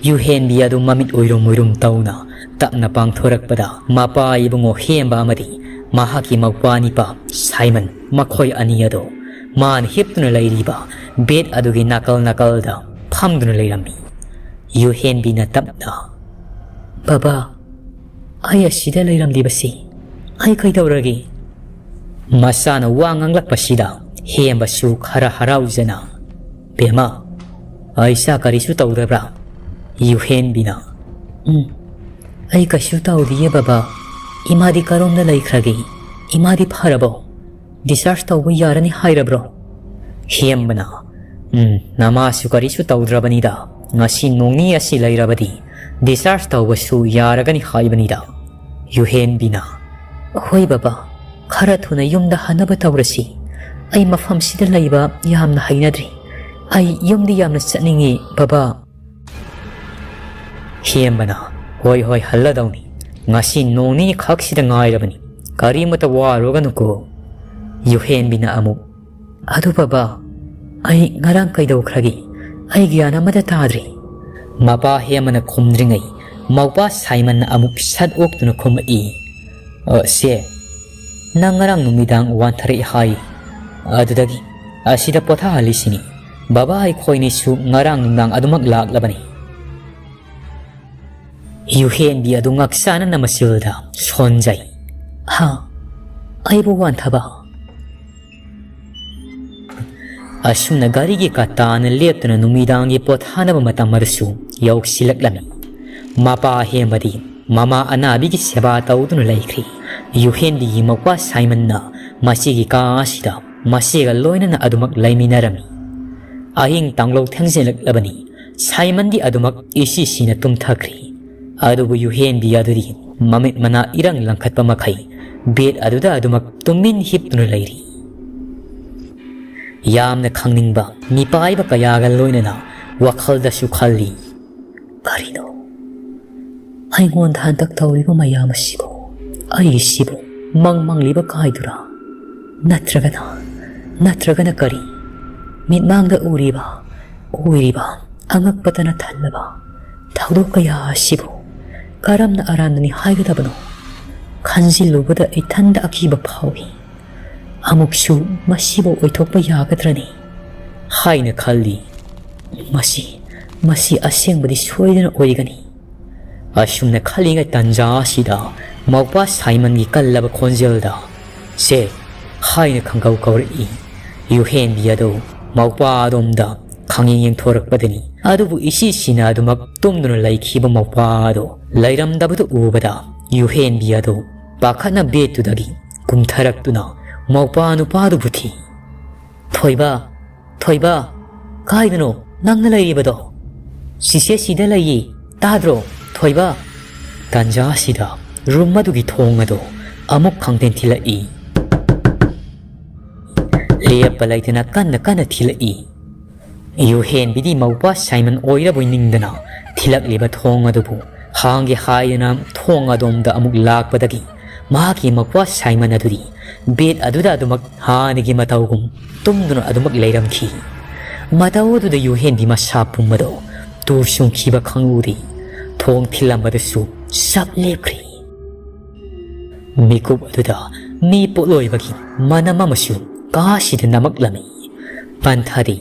ꯌꯨꯍꯦꯟꯕꯤ ꯑꯗꯨ ꯃꯃꯤꯠ ꯎꯏꯔꯨꯝ ꯎꯏꯔꯨꯝ ꯇꯧꯅ ꯇꯞꯅ ꯄꯥꯡꯊꯣꯔꯛꯄꯗ ꯃꯄꯥ ꯏꯕꯨꯡꯉꯣ ꯍꯦꯝꯕ ꯑꯃꯗꯤ ꯃꯍꯥꯛꯀꯤ ꯃꯧꯄ꯭ꯋꯥ ꯅꯤꯄꯥ ꯁꯥꯏꯃꯟ ꯃꯈꯣꯏ ꯑꯅꯤ ꯑꯗꯨ ꯃꯥꯅ ꯍꯤꯞꯇꯨꯅ ꯂꯩꯔꯤꯕ ꯕꯦꯗ ꯑꯗꯨꯒꯤ ꯅꯥꯀꯜ ꯅꯥꯀꯜꯗ ꯐꯝꯗꯨꯅ ꯂꯩꯔꯝꯃꯤ꯫ ꯌꯨꯍꯦꯟꯕꯤꯅ ꯇꯞꯅ, "ꯕꯕꯥ, ꯑꯩ ꯑꯁꯤꯗ ꯂꯩꯔꯝꯂꯤꯕꯁꯤ ꯑꯩ ꯀꯩꯗꯧꯔꯒꯦ?" ꯃꯆꯥꯅ ꯋꯥ ꯉꯥꯡꯂꯛꯄꯁꯤꯗ ꯍꯦꯝꯕꯁꯨ ꯈꯔ ꯍꯔꯥꯎꯖꯅ, "ꯕꯦꯝꯃ, ꯑꯩ ꯏꯆꯥ ꯀꯔꯤꯁꯨ ꯇꯧꯗꯕ꯭ꯔꯥ?" ꯌꯨꯍꯦꯟꯕꯤꯅ, "ꯎꯝ, ꯑꯩ ꯀꯩꯁꯨ ꯇꯧꯗꯤꯌꯦ ꯕꯕꯥ꯫ ꯏꯃꯥꯗꯤ ꯀꯔꯣꯝꯗ ꯂꯩꯈ꯭ꯔꯒꯦ? ꯏꯃꯥꯗꯤ ꯐꯔꯕꯣ? ꯗꯤꯁꯆꯥꯔꯖ ꯇꯧꯕ ꯌꯥꯔꯅꯤ ꯍꯥꯏꯔꯕ꯭ꯔꯣ?" ꯍꯦꯝꯕꯅ, "ꯎꯝ, ꯅꯃꯥꯁꯨ ꯀꯔꯤꯁꯨ ꯇꯧꯗ꯭ꯔꯕꯅꯤꯗ꯫ ꯉꯁꯤ ꯅꯣꯡꯅꯤ ꯑꯁꯤ ꯂꯩꯔꯕꯗꯤ ꯗꯤꯁꯆꯥꯔꯖ ꯇꯧꯕꯁꯨ ꯌꯥꯔꯒꯅꯤ ꯍꯥꯏꯕꯅꯤꯗ꯫" ꯌꯨꯍꯦꯟꯕꯤꯅ, "ꯍꯣꯏ ꯕꯕꯥ, ꯈꯔ ꯊꯨꯅ ꯌꯨꯝꯗ ꯍꯟꯅꯕ ꯇꯧꯔꯁꯤ꯫ ꯑꯩ ꯃꯐꯝꯁꯤꯗ ꯂꯩꯕ ꯌꯥꯝꯅ ꯍꯩꯅꯗ꯭ꯔꯤ꯫ ꯑꯩ ꯌꯨꯝꯗꯤ ꯌꯥꯝꯅ ꯆꯠꯅꯤꯡꯉꯤ ꯕꯕꯥ꯫" ꯍꯦꯝꯕꯅ, "ꯍꯣꯏ, ꯍꯣꯏ, ꯍꯜꯂꯗꯧꯅꯤ꯫ ꯉꯁꯤ ꯅꯣꯡ ꯅꯤꯅꯤ ꯈꯛꯁꯤꯗ ꯉꯥꯏꯔꯕꯅꯤ꯫ ꯀꯔꯤꯃꯇ ꯋꯥꯔꯨꯒꯅꯨꯀꯣ꯫" ꯌꯨꯍꯦꯟꯕꯤꯅ ꯑꯃꯨꯛ, "ꯑꯗꯨ ꯕꯕꯥ, ꯑꯩ ꯉꯔꯥꯡ ꯀꯩꯗꯧꯈ꯭ꯔꯒꯦ? ꯑꯩ ꯒ꯭ꯌꯥꯟ ꯑꯃꯇ ꯇꯥꯗ꯭ꯔꯦ꯫" ꯃꯄꯥ ꯍꯦꯝꯕꯅ ꯈꯨꯝꯗ꯭ꯔꯤꯉꯩ ꯃꯧꯄꯥ ꯁꯥꯏꯃꯟꯅ ꯑꯃꯨꯛ ꯁꯠ ꯑꯣꯛꯇꯨꯅ ꯈꯨꯝꯃꯛꯏ, "ꯑ, ꯁꯦ, ꯅꯪ ꯉꯔꯥꯡ ꯅꯨꯃꯤꯗꯥꯡ ꯋꯥꯟꯊꯔꯛꯏ ꯍꯥꯏ꯫ ꯑꯗꯨꯗꯒꯤ ꯑꯁꯤꯗ ꯄꯣꯊꯥꯍꯜꯂꯤꯁꯤꯅꯤ꯫ ꯕꯕꯥ ꯑꯩꯈꯣꯏꯅꯤꯁꯨ ꯉꯔꯥꯡ ꯅꯨꯡꯗꯥꯡ ꯑꯗꯨꯃꯛ ꯂꯥꯛꯂꯕꯅꯤ꯫" ꯌꯨꯍꯦꯟꯕꯤ ꯑꯗꯨ ꯉꯛꯁꯥꯅꯅ ꯃꯆꯤꯜꯗ ꯁꯣꯟꯖꯩ꯫ "ꯍꯥ? ꯑꯩꯕꯨ ꯋꯥꯟꯊꯕ?" ꯑꯁꯨꯝꯅ ꯒꯥꯔꯤꯒꯤ ꯀꯇꯥꯅ ꯂꯦꯞꯇꯨꯅ ꯅꯨꯃꯤꯗꯥꯡꯒꯤ ꯄꯣꯊꯥꯅꯕ ꯃꯇꯝ ꯑꯗꯨꯁꯨ ꯌꯧꯁꯤꯜꯂꯛꯂꯝꯃꯤ꯫ ꯃꯄꯥ ꯍꯦꯝꯕꯗꯤ ꯃꯃꯥ ꯑꯅꯥꯕꯤꯒꯤ ꯁꯦꯕꯥ ꯇꯧꯗꯨꯅ ꯂꯩꯈ꯭ꯔꯤ꯫ ꯌꯨꯍꯦꯟꯕꯤꯒꯤ ꯃꯧꯄ꯭ꯋꯥ ꯁꯥꯏꯃꯟꯅ ꯃꯁꯤꯒꯤ ꯀꯥ ꯑꯁꯤꯗ ꯃꯁꯤꯒ ꯂꯣꯏꯅꯅ ꯑꯗꯨꯃꯛ ꯂꯩꯃꯤꯟꯅꯔꯝꯃꯤ꯫ ꯑꯍꯤꯡ ꯇꯥꯡꯂꯧ ꯊꯦꯡꯖꯤꯜꯂꯛꯂꯕꯅꯤ꯫ ꯁꯥꯏꯃꯟꯗꯤ ꯑꯗꯨꯃꯛ ꯏꯁꯤ ꯁꯤꯅ ꯇꯨꯝꯊꯈ꯭ꯔꯤ꯫ ꯑꯗꯨꯕꯨ ꯌꯨꯍꯦꯟꯕꯤ ꯑꯗꯨꯗꯤ ꯃꯃꯤꯠ ꯃꯅꯥ ꯏꯔꯪ ꯂꯪꯈꯠꯄ ꯃꯈꯩ ꯕꯦꯗ ꯑꯗꯨꯗ ꯑꯗꯨꯃꯛ ꯇꯨꯃꯤꯟ ꯍꯤꯞꯇꯨꯅ ꯂꯩꯔꯤ꯫ ꯌꯥꯝꯅ ꯈꯪꯅꯤꯡꯕ ꯃꯤꯄꯥꯏꯕ ꯀꯌꯥꯒ ꯂꯣꯏꯅꯅ ꯋꯥꯈꯜꯗꯁꯨ ꯈꯜꯂꯤ꯫ ꯀꯔꯤꯅꯣ? ꯑꯩꯉꯣꯟꯗ ꯍꯟꯗꯛ ꯇꯧꯔꯤꯕ ꯃꯌꯥꯝ ꯑꯁꯤꯕꯨ, ꯑꯩꯒꯤꯁꯤꯕꯨ ꯃꯪ ꯃꯪꯂꯤꯕ ꯀꯥꯏꯗꯨꯔꯥ? ꯅꯠꯇ꯭ꯔꯒꯅ, ꯅꯠꯇ꯭ꯔꯒꯅ ꯀꯔꯤ? ꯃꯤꯠꯃꯥꯡꯗ ꯎꯔꯤꯕ, ꯎꯔꯤꯕ ꯑꯉꯛꯄꯇꯅ ꯊꯜꯂꯕ ꯊꯧꯗꯣꯛ ꯀꯌꯥ ꯑꯁꯤꯕꯨ ꯀꯔꯝꯅ ꯑꯔꯥꯟꯕꯅꯤ ꯍꯥꯏꯒꯗꯕꯅꯣ? ꯈꯟꯖꯤꯜꯂꯨꯕꯗ ꯏꯊꯟꯗ ꯑꯀꯤꯕ ꯐꯥꯎꯏ꯫ ꯑꯃꯨꯛꯁꯨ ꯃꯁꯤꯕꯨ ꯑꯣꯏꯊꯣꯛꯄ ꯌꯥꯒꯗ꯭ꯔꯅꯤ ꯍꯥꯏꯅ ꯈꯜꯂꯤ꯫ ꯃꯁꯤ, ꯃꯁꯤ ꯑꯁꯦꯡꯕꯗꯤ ꯁꯣꯏꯗꯅ ꯑꯣꯏꯒꯅꯤ꯫ ꯑꯁꯨꯝꯅ ꯈꯜꯂꯤꯉꯩ ꯇꯟꯖꯥ ꯑꯁꯤꯗ ꯃꯧꯄ꯭ꯋꯥ ꯁꯥꯏꯃꯟꯒꯤ ꯀꯜꯂꯕ ꯈꯣꯟꯖꯦꯜꯗ "ꯁꯦ" ꯍꯥꯏꯅ ꯈꯪꯀꯧ ꯀꯧꯔꯛꯏ꯫ ꯌꯨꯍꯦꯟꯕꯤ ꯑꯗꯨ ꯃꯧꯄ꯭ꯋꯥ ꯑꯗꯣꯝꯗ ꯈꯪꯌꯦꯡ ꯌꯦꯡꯊꯣꯔꯛꯄꯗꯅꯤ꯫ ꯑꯗꯨꯕꯨ ꯏꯁꯤ ꯁꯤꯅ ꯑꯗꯨꯃꯛ ꯇꯨꯝꯗꯨꯅ ꯂꯩꯈꯤꯕ ꯃꯧꯄ꯭ꯋꯥ ꯑꯗꯨ ꯂꯩꯔꯝꯗꯕꯗꯨ ꯎꯕꯗ ꯌꯨꯍꯦꯟꯕꯤ ꯑꯗꯨ ꯄꯥꯈꯠꯅ ꯕꯦꯠꯇꯨꯗꯒꯤ ꯀꯨꯝꯊꯔꯛꯇꯨꯅ ꯃꯧꯄ꯭ꯋꯥ ꯅꯨꯄꯥꯗꯨꯕꯨ ꯊꯤ꯫ "ꯊꯣꯏꯕ, ꯊꯣꯏꯕ, ꯀꯥꯏꯗꯅꯣ ꯅꯪꯅ ꯂꯩꯔꯤꯕꯗꯣ? ꯁꯤꯁꯦ ꯁꯤꯗ ꯂꯩꯌꯦ, ꯇꯥꯗ꯭ꯔꯣ, ꯊꯣꯏꯕ?" ꯇꯥꯟꯖꯥ ꯑꯁꯤꯗ ꯔꯨꯝ ꯑꯗꯨꯒꯤ ꯊꯣꯡ ꯑꯗꯨ ꯑꯃꯨꯛ ꯈꯪꯗꯦꯟ ꯊꯤꯜꯂꯛꯏ꯫ ꯂꯦꯞꯄ ꯂꯩꯇꯅ ꯀꯟꯅ ꯀꯟꯅ ꯊꯤꯜꯂꯛꯏ꯫ ꯌꯨꯍꯦꯟꯕꯤꯗꯤ ꯃꯧꯄ꯭ꯋꯥ ꯁꯥꯏꯃꯟ ꯑꯣꯏꯔꯕꯣꯏ ꯅꯤꯡꯗꯅ ꯊꯤꯜꯂꯛꯂꯤꯕ ꯊꯣꯡ ꯑꯗꯨꯕꯨ ꯍꯥꯡꯒꯦ ꯍꯥꯏꯗꯅ ꯊꯣꯡ ꯑꯗꯣꯝꯗ ꯑꯃꯨꯛ ꯂꯥꯛꯄꯗꯒꯤ ꯃꯍꯥꯛꯀꯤ ꯃꯧꯄ꯭ꯋꯥ ꯁꯥꯏꯃꯟ ꯑꯗꯨꯗꯤ ꯕꯦꯠ ꯑꯗꯨꯗ ꯑꯗꯨꯃꯛ ꯍꯥꯟꯅꯒꯤ ꯃꯇꯧꯒꯨꯝ ꯇꯨꯝꯗꯨꯅ ꯑꯗꯨꯃꯛ ꯂꯩꯔꯝꯈꯤ꯫ ꯃꯇꯧ ꯑꯗꯨꯗ ꯌꯨꯍꯦꯟꯕꯤ ꯃꯁꯥ ꯄꯨꯝꯕꯗꯣ ꯇꯨ ꯁꯨꯡꯈꯤꯕ ꯈꯪꯍꯧꯗꯦ꯫ ꯊꯣꯡ ꯊꯤꯜꯂꯝꯕꯗꯨꯁꯨ ꯆꯞ ꯂꯦꯞꯈ꯭ꯔꯦ꯫ ꯃꯤꯀꯨꯞ ꯑꯗꯨꯗ ꯃꯤ ꯄꯣꯠꯂꯣꯏꯕꯒꯤ ꯃꯅꯝ ꯑꯃꯁꯨ ꯀꯥꯁꯤꯗ ꯅꯝꯃꯛꯂꯝꯃꯤ꯫ ꯄꯟꯊꯥꯗꯤ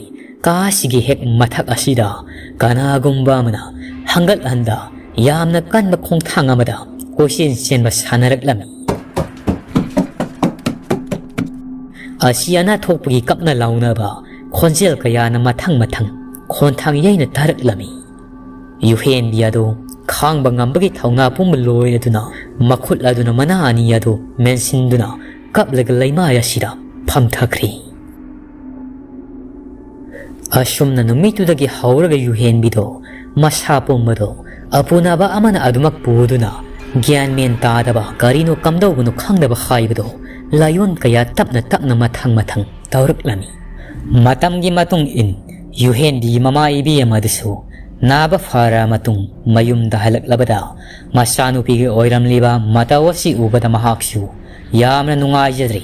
ꯀꯥꯁꯤꯒꯤ ꯍꯦꯛ ꯃꯊꯛ ꯑꯁꯤꯗ ꯀꯅꯥꯒꯨꯝꯕ ꯑꯃꯅ ꯍꯪꯒꯠ ꯍꯟꯗ ꯌꯥꯝꯅ ꯀꯟꯕ ꯈꯣꯡꯊꯥꯡ ꯑꯃꯗ ꯀꯣꯏꯆꯦꯟ ꯆꯦꯟꯕ ꯁꯥꯟꯅꯔꯛꯂꯝꯃꯤ꯫ ꯑꯁꯤ ꯑꯅꯥ ꯊꯣꯛꯄꯒꯤ ꯀꯞꯅ ꯂꯥꯎꯅꯕ ꯈꯣꯟꯖꯦꯜ ꯀꯌꯥꯅ ꯃꯊꯪ ꯃꯊꯪ ꯈꯣꯟꯊꯥꯡ ꯌꯩꯅ ꯇꯥꯔꯛꯂꯝꯃꯤ꯫ ꯌꯨꯍꯦꯟꯕꯤ ꯑꯗꯨ ꯈꯥꯡꯕ ꯉꯝꯕꯒꯤ ꯊꯧꯅꯥ ꯄꯨꯝꯕ ꯂꯣꯏꯔꯗꯨꯅ ꯃꯈꯨꯠ ꯑꯗꯨꯅ ꯃꯅꯥ ꯑꯅꯤ ꯑꯗꯨ ꯃꯦꯟꯁꯤꯟꯗꯨꯅ ꯀꯞꯂꯒ ꯂꯩꯃꯥꯏ ꯑꯁꯤꯗ ꯐꯝꯊꯈ꯭ꯔꯦ꯫ ꯑꯁꯨꯝꯅ ꯅꯨꯃꯤꯠꯇꯨꯗꯒꯤ ꯍꯧꯔꯒ ꯌꯨꯍꯦꯟꯕꯤꯗꯣ ꯃꯁꯥ ꯄꯨꯝꯕꯗꯣ ꯑꯄꯨꯅꯕ ꯑꯃꯅ ꯑꯗꯨꯃꯛ ꯄꯨꯗꯨꯅ ꯒ꯭ꯌꯥꯟ ꯃꯦꯟ ꯇꯥꯗꯕ ꯀꯔꯤꯅꯣ ꯀꯝꯗꯧꯕꯅꯣ ꯈꯪꯗꯕ ꯍꯥꯏꯕꯗꯣ ꯂꯥꯏꯑꯣꯟ ꯀꯌꯥ ꯇꯞꯅ ꯇꯞꯅ ꯃꯊꯪ ꯃꯊꯪ ꯇꯧꯔꯛꯂꯝꯃꯤ꯫ ꯃꯇꯝꯒꯤ ꯃꯇꯨꯡ ꯏꯟ ꯌꯨꯍꯦꯟꯕꯤꯒꯤ ꯃꯃꯥ ꯏꯕꯦꯝ ꯑꯗꯨꯁꯨ ꯅꯥꯕ ꯐꯔ ꯃꯇꯨꯡ ꯃꯌꯨꯝꯗ ꯍꯜꯂꯛꯂꯕꯗ ꯃꯆꯥꯅꯨꯄꯤꯒꯤ ꯑꯣꯏꯔꯝꯂꯤꯕ ꯃꯇꯧ ꯑꯁꯤ ꯎꯕꯗ ꯃꯍꯥꯛꯁꯨ ꯌꯥꯝꯅ ꯅꯨꯡꯉꯥꯏꯖꯗ꯭ꯔꯦ꯫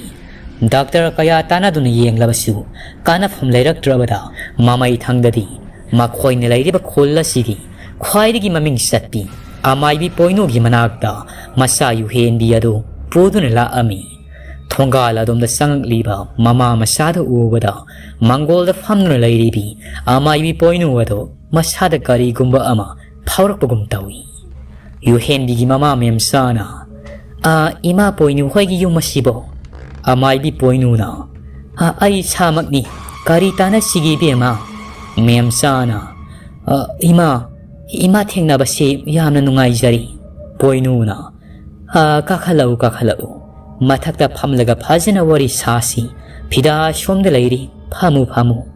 ꯗꯥꯛꯇꯔ ꯀꯌꯥ ꯇꯥꯟꯅꯗꯨꯅ ꯌꯦꯡꯂꯕꯁꯨ ꯀꯥꯟꯅꯐꯝ ꯂꯩꯔꯛꯇ꯭ꯔꯕꯗ ꯃꯃꯩ ꯊꯪꯗꯗꯤ ꯃꯈꯣꯏꯅ ꯂꯩꯔꯤꯕ ꯈꯨꯜ ꯑꯁꯤꯒꯤ ꯈ꯭ꯋꯥꯏꯗꯒꯤ ꯃꯃꯤꯡ ꯆꯠꯄꯤ ꯑꯃꯥꯏꯕꯤ ꯄꯣꯏꯅꯨꯒꯤ ꯃꯅꯥꯛꯇ ꯃꯆꯥ ꯌꯨꯍꯦꯟꯕꯤ ꯑꯗꯨ ꯄꯨꯗꯨꯅ ꯂꯥꯛꯑꯝꯃꯤ꯫ ꯊꯣꯡꯒꯥꯜ ꯑꯗꯣꯝꯗ ꯆꯪꯉꯛꯂꯤꯕ ꯃꯃꯥ ꯃꯆꯥꯗ ꯎꯕꯗ ꯃꯪꯒꯣꯜꯗ ꯐꯝꯗꯨꯅ ꯂꯩꯔꯤꯕꯤ ꯑꯃꯥꯏꯕꯤ ꯄꯣꯏꯅꯨ ꯑꯗꯣ ꯃꯁꯥꯗ ꯀꯔꯤꯒꯨꯝꯕ ꯑꯃ ꯐꯥꯎꯔꯛꯄꯒꯨꯝ ꯇꯧꯏ꯫ ꯌꯨꯍꯦꯟꯕꯤꯒꯤ ꯃꯃꯥ ꯃꯦꯝꯆꯥꯅ, "ꯑ, ꯏꯃꯥ ꯄꯣꯏꯅꯨ ꯍꯣꯏꯒꯤ ꯌꯨꯝ ꯑꯁꯤꯕꯣ?" ꯑꯃꯥꯏꯕꯤ ꯄꯣꯏꯅꯨꯅ, "ꯑ, ꯑꯩ ꯏꯁꯥꯃꯛꯅꯤ꯫ ꯀꯔꯤ ꯇꯥꯟꯅꯁꯤꯒꯦ ꯏꯕꯦꯝꯃ?" ꯃꯦꯝꯆꯥꯅ, "ꯑ, ꯏꯃꯥ, ꯏꯃꯥ ꯊꯦꯡꯅꯕꯁꯤ ꯌꯥꯝꯅ ꯅꯨꯡꯉꯥꯏꯖꯔꯤ꯫" ꯄꯣꯏꯅꯨꯅ, "ꯑ, ꯀꯥꯈꯠꯂꯛꯎ, ꯀꯥꯈꯠꯂꯛꯎ꯫ ꯃꯊꯛꯇ ꯐꯝꯂꯒ ꯐꯖꯅ ꯋꯥꯔꯤ ꯁꯥꯁꯤ꯫ ꯐꯤꯗꯥ ꯁꯣꯝꯗ ꯂꯩꯔꯤ꯫ ꯐꯝꯃꯨ, ꯐꯝꯃꯨ꯫"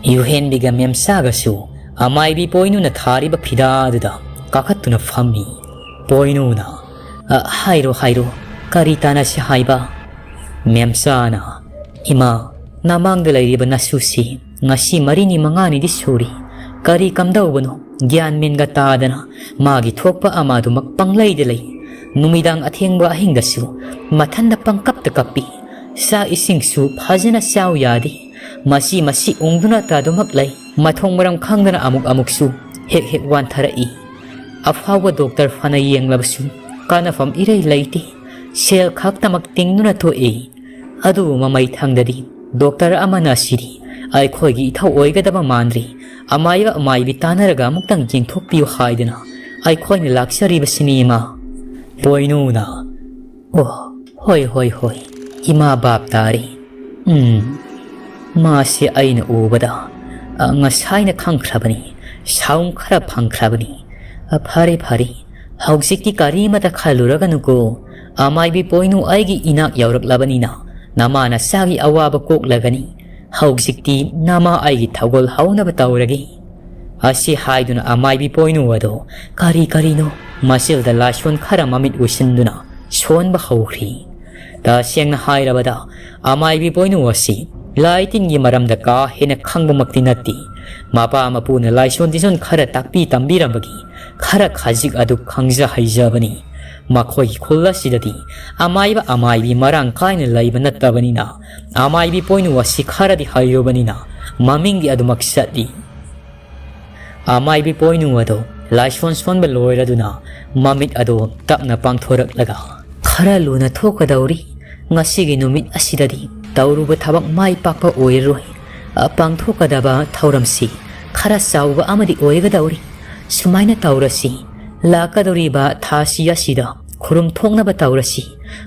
ꯌꯨꯍꯦꯟꯕꯤꯒ ꯃꯦꯝꯆꯥꯒꯁꯨ ꯑꯃꯥꯏꯕꯤ ꯄꯣꯏꯅꯨꯅ ꯊꯥꯔꯤꯕ ꯐꯤꯗꯥꯗꯨꯗ ꯀꯥꯈꯠꯇꯨꯅ ꯐꯝꯃꯤ꯫ ꯄꯣꯏꯅꯨꯅ, "ꯑ, ꯍꯥꯏꯔꯣ, ꯍꯥꯏꯔꯣ, ꯀꯔꯤ ꯇꯥꯟꯅꯁꯤ ꯍꯥꯏꯕ?" ꯃꯦꯝꯆꯥꯅ, "ꯏꯃꯥ, ꯅꯃꯥꯡꯗ ꯂꯩꯔꯤꯕ ꯅꯁꯨꯁꯤ ꯉꯁꯤ ꯃꯔꯤꯅꯤ ꯃꯉꯥꯅꯤꯗꯤ ꯁꯨꯔꯤ꯫ ꯀꯔꯤ ꯀꯝꯗꯧꯕꯅꯣ? ꯒ꯭ꯌꯥꯟ ꯃꯦꯟꯒ ꯇꯥꯗꯅ ꯃꯥꯒꯤ ꯊꯣꯛꯄ ꯑꯃ ꯑꯗꯨꯃꯛ ꯄꯪꯂꯩꯗ ꯂꯩ꯫ ꯅꯨꯃꯤꯗꯥꯡ ꯑꯊꯦꯡꯕ ꯑꯍꯤꯡꯗꯁꯨ ꯃꯊꯟꯗ ꯄꯪꯀꯞꯇ ꯀꯞꯄꯤ꯫ ꯆꯥꯛ ꯏꯁꯤꯡꯁꯨ ꯐꯖꯅ ꯆꯥꯎ ꯌꯥꯗꯦ꯫ ꯃꯁꯤ ꯃꯁꯤ ꯎꯪꯗꯨꯅ ꯇꯥꯗꯨꯃꯛ ꯂꯩ꯫ ꯃꯊꯣꯡ ꯃꯔꯝ ꯈꯪꯗꯅ ꯑꯃꯨꯛ ꯑꯃꯨꯛꯁꯨ ꯍꯦꯛ ꯍꯦꯛ ꯋꯥꯟꯊꯔꯛꯏ꯫ ꯑꯐꯥꯎꯕ ꯗꯣꯛꯇꯔ ꯐꯅ ꯌꯦꯡꯂꯕꯁꯨ ꯀꯥꯟꯅꯐꯝ ꯏꯔꯩ ꯂꯩꯇꯦ꯫ ꯁꯦꯜ ꯈꯛꯇꯃꯛ ꯇꯤꯡꯗꯨꯅ ꯊꯣꯛꯏ꯫ ꯑꯗꯨꯕꯨ ꯃꯃꯩ ꯊꯪꯗꯗꯤ ꯗꯣꯛꯇꯔ ꯑꯃꯅ ꯑꯁꯤꯗꯤ ꯑꯩꯈꯣꯏꯒꯤ ꯏꯊꯧ ꯑꯣꯏꯒꯗꯕ ꯃꯥꯟꯗ꯭ꯔꯤ꯫ ꯑꯃꯥꯏꯕ ꯑꯃꯥꯏꯕꯤ ꯇꯥꯟꯅꯔꯒ ꯑꯃꯨꯛꯇꯪ ꯌꯦꯡꯊꯣꯛꯄꯤꯌꯨ ꯍꯥꯏꯗꯅ ꯑꯩꯈꯣꯏꯅ ꯂꯥꯛꯆꯔꯤꯕꯁꯤꯅꯤ, ꯏꯃꯥ꯫" ꯄꯣꯏꯅꯨꯅ, "ꯑꯣ, ꯍꯣꯏ, ꯍꯣꯏ, ꯍꯣꯏ, ꯏꯃꯥ ꯚꯥꯞ ꯇꯥꯔꯦ꯫ ꯎꯝ, ꯃꯥꯁꯦ ꯑꯩꯅ ꯎꯕꯗ, ꯑ, ꯉꯁꯥꯏꯅ ꯈꯪꯈ꯭ꯔꯕꯅꯤ, ꯁꯥꯎꯝ ꯈꯔ ꯐꯪꯈ꯭ꯔꯕꯅꯤ꯫ ꯑ, ꯐꯔꯦ, ꯐꯔꯦ, ꯍꯧꯖꯤꯛꯇꯤ ꯀꯔꯤꯃꯇ ꯈꯜꯂꯨꯔꯒꯅꯨꯀꯣ꯫ ꯑꯃꯥꯏꯕꯤ ꯄꯣꯏꯅꯨ ꯑꯩꯒꯤ ꯏꯅꯥꯛ ꯌꯧꯔꯛꯂꯕꯅꯤꯅ ꯅꯃꯥ ꯅꯆꯥꯒꯤ ꯑꯋꯥꯕ ꯀꯣꯛꯂꯒꯅꯤ꯫ "ꯍꯧꯖꯤꯛꯇꯤ ꯅꯃꯥ ꯑꯩꯒꯤ ꯊꯧꯒꯜ ꯍꯧꯅꯕ ꯇꯧꯔꯒꯦ"꯫ ꯑꯁꯤ ꯍꯥꯏꯗꯨꯅ ꯑꯃꯥꯏꯕꯤ ꯄꯣꯏꯅꯨ ꯑꯗꯣ ꯀꯔꯤ ꯀꯔꯤꯅꯣ ꯃꯆꯤꯜꯗ ꯂꯥꯏꯁꯣꯟ ꯈꯔ ꯃꯃꯤꯠ ꯎꯏꯁꯤꯟꯗꯨꯅ ꯁꯣꯟꯕ ꯍꯧꯈ꯭ꯔꯤ꯫ ꯇꯁꯦꯡꯅ ꯍꯥꯏꯔꯕꯗ, ꯑꯃꯥꯏꯕꯤ ꯄꯣꯏꯅꯨ ꯑꯁꯤ ꯂꯥꯏ ꯇꯤꯟꯒꯤ ꯃꯔꯝꯗ ꯀꯥ ꯍꯦꯟꯅ ꯈꯪꯕꯃꯛꯇꯤ ꯅꯠꯇꯦ꯫ ꯃꯄꯥ ꯃꯄꯨꯅ ꯂꯥꯏꯁꯣꯟ ꯇꯤꯁꯣꯟ ꯈꯔ ꯇꯥꯛꯄꯤ ꯇꯝꯕꯤꯔꯝꯕꯒꯤ ꯈꯔ ꯈꯖꯤꯛ ꯑꯗꯨ ꯈꯪꯖ ꯍꯩꯖꯕꯅꯤ꯫ ꯃꯈꯣꯏꯒꯤ ꯈꯨꯜ ꯑꯁꯤꯗꯗꯤ ꯑꯃꯥꯏꯕ ꯑꯃꯥꯏꯕꯤ ꯃꯔꯥꯡ ꯀꯥꯏꯅ ꯂꯩꯕ ꯅꯠꯇꯕꯅꯤꯅ, ꯑꯃꯥꯏꯕꯤ ꯄꯣꯏꯅꯨ ꯑꯁꯤ ꯈꯔꯗꯤ ꯍꯩꯔꯨꯕꯅꯤꯅ ꯃꯃꯤꯡꯗꯤ ꯑꯗꯨꯃꯛ ꯆꯠꯂꯤ꯫ ꯑꯃꯥꯏꯕꯤ ꯄꯣꯏꯅꯨ ꯑꯗꯣ ꯂꯥꯏꯁꯣꯟ ꯁꯣꯟꯕ ꯂꯣꯏꯔꯗꯨꯅ ꯃꯃꯤꯠ ꯑꯗꯣ ꯇꯞꯅ ꯄꯥꯡꯊꯣꯔꯛꯂꯒ, "ꯈꯔ ꯂꯨꯅ ꯊꯣꯛꯀꯗꯧꯔꯤ꯫ ꯉꯁꯤꯒꯤ ꯅꯨꯃꯤꯠ ꯑꯁꯤꯗꯗꯤ ꯇꯧꯔꯨꯕ ꯊꯕꯛ ꯃꯥꯏ ꯄꯥꯛꯄ ꯑꯣꯏꯔꯔꯣꯏ꯫ ꯑ, ꯄꯥꯡꯊꯣꯛꯀꯗꯕ ꯊꯧꯔꯝꯁꯤ ꯈꯔ ꯆꯥꯎꯕ ꯑꯃꯗꯤ ꯑꯣꯏꯒꯗꯧꯔꯤ꯫ ꯁꯨꯃꯥꯏꯅ ꯇꯧꯔꯁꯤ, ꯂꯥꯛꯀꯗꯧꯔꯤꯕ ꯊꯥꯁꯤ ꯑꯁꯤꯗ ꯈꯨꯔꯨꯝ ꯊꯣꯛꯅꯕ ꯇꯧꯔꯁꯤ꯫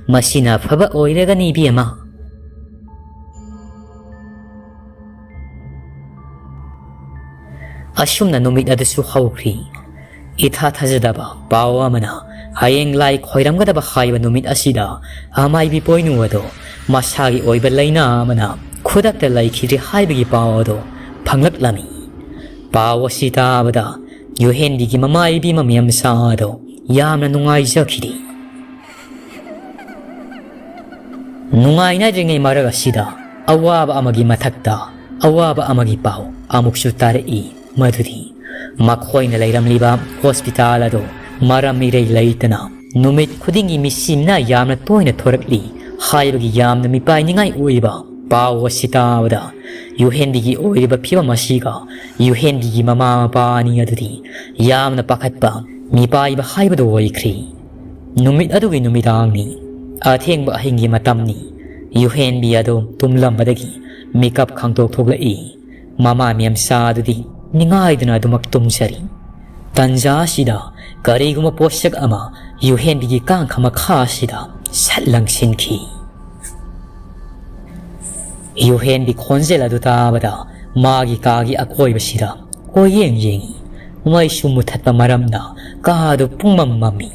ꯃꯁꯤꯅ ꯑꯐꯕ ꯑꯣꯏꯔꯒꯅꯤ, ꯏꯕꯦꯝꯃ"꯫ ꯑꯁꯨꯝꯅ ꯅꯨꯃꯤꯠ ꯑꯗꯨꯁꯨ ꯍꯧꯈ꯭ꯔꯤ꯫ ꯏꯊꯥ ꯊꯥꯖꯗꯕ ꯄꯥꯎ ꯑꯃꯅ ꯍꯌꯦꯡ ꯂꯥꯏ ꯈꯣꯏꯔꯝꯒꯗꯕ ꯍꯥꯏꯕ ꯅꯨꯃꯤꯠ ꯑꯁꯤꯗ ꯑꯃꯥꯏꯕꯤ ꯄꯣꯏꯅꯨ ꯑꯗꯣ ꯃꯁꯥꯒꯤ ꯑꯣꯏꯕ ꯂꯥꯏꯅꯥ ꯑꯃꯅ ꯈꯨꯗꯛꯇ ꯂꯩꯈꯤꯗ꯭ꯔꯦ ꯍꯥꯏꯕꯒꯤ ꯄꯥꯎ ꯑꯗꯣ ꯐꯪꯂꯛꯂꯝꯃꯤ꯫ ꯄꯥꯎ ꯑꯁꯤ ꯇꯥꯕꯗ ꯌꯨꯍꯦꯟꯕꯤꯒꯤ ꯃꯃꯥ ꯏꯕꯦꯝꯃ ꯃꯦꯝꯆꯥ ꯑꯗꯣ ꯌꯥꯝꯅ ꯅꯨꯡꯉꯥꯏꯖꯈꯤꯗꯦ꯫ ꯅꯨꯡꯉꯥꯏꯅꯗ꯭ꯔꯤꯉꯩ ꯃꯔꯛ ꯑꯁꯤꯗ ꯑꯋꯥꯕ ꯑꯃꯒꯤ ꯃꯊꯛꯇ ꯑꯋꯥꯕ ꯑꯃꯒꯤ ꯄꯥꯎ ꯑꯃꯨꯛꯁꯨ ꯇꯥꯔꯛꯏ꯫ ꯃꯗꯨꯗꯤ ꯃꯈꯣꯏꯅ ꯂꯩꯔꯝꯂꯤꯕ ꯍꯣꯁꯄꯤꯇꯥꯜ ꯑꯗꯨ ꯃꯔꯝ ꯏꯔꯩ ꯂꯩꯇꯅ ꯅꯨꯃꯤꯠ ꯈꯨꯗꯤꯡꯒꯤ ꯃꯤꯁꯤ ꯃꯤꯅꯥ ꯌꯥꯝꯅ ꯇꯣꯏꯅ ꯊꯣꯔꯛꯂꯤ ꯍꯥꯏꯕꯒꯤ ꯌꯥꯝꯅ ꯃꯤꯄꯥꯏꯅꯤꯡꯉꯥꯏ ꯑꯣꯏꯕ ꯄꯥꯎ ꯑꯁꯤ ꯇꯥꯕꯗ, ꯌꯨꯍꯦꯟꯕꯤꯒꯤ ꯑꯣꯏꯔꯤꯕ ꯐꯤꯕꯝ ꯑꯁꯤꯒ ꯌꯨꯍꯦꯟꯕꯤꯒꯤ ꯃꯃꯥ ꯃꯄꯥ ꯑꯅꯤ ꯑꯗꯨꯗꯤ ꯌꯥꯝꯅ ꯄꯥꯈꯠꯄ, ꯃꯤꯄꯥꯏꯕ ꯍꯥꯏꯕꯗꯨ ꯑꯣꯏꯈ꯭ꯔꯤ꯫ ꯅꯨꯃꯤꯠ ꯑꯗꯨꯒꯤ ꯅꯨꯃꯤꯗꯥꯡꯅꯤ꯫ ꯑꯊꯦꯡꯕ ꯑꯍꯤꯡꯒꯤ ꯃꯇꯝꯅꯤ꯫ ꯌꯨꯍꯦꯟꯕꯤ ꯑꯗꯨ ꯇꯨꯝꯂꯝꯕꯗꯒꯤ ꯃꯤꯀꯞ ꯈꯪꯇꯣꯛ ꯊꯣꯛꯂꯛꯏ꯫ ꯃꯃꯥ ꯃꯦꯝꯆꯥ ꯑꯗꯨꯗꯤ ꯅꯤꯡꯉꯥꯏꯗꯨꯅ ꯑꯗꯨꯃꯛ ꯇꯨꯝꯖꯔꯤ꯫ ꯇꯟꯖꯥ ꯑꯁꯤꯗ ꯀꯔꯤꯒꯨꯝꯕ ꯄꯣꯠꯁꯛ ꯑꯃ ꯌꯨꯍꯦꯟꯕꯤꯒꯤ ꯀꯥꯡꯈ ꯃꯈꯥ ꯑꯁꯤꯗ ꯁꯠ ꯂꯪꯁꯤꯟꯈꯤ꯫ ꯌꯨꯍꯦꯟꯕꯤ ꯈꯣꯟꯖꯦꯜ ꯑꯗꯨ ꯇꯥꯕꯗ ꯃꯥꯒꯤ ꯀꯥꯒꯤ ꯑꯀꯣꯏꯕꯁꯤꯗ ꯀꯣꯏꯌꯦꯡ ꯌꯦꯡꯉꯤ꯫ ꯃꯩꯁꯨ ꯃꯨꯊꯠꯄ ꯃꯔꯝꯅ ꯀꯥ ꯑꯗꯨ ꯄꯨꯡꯃꯝ ꯃꯝꯃꯤ꯫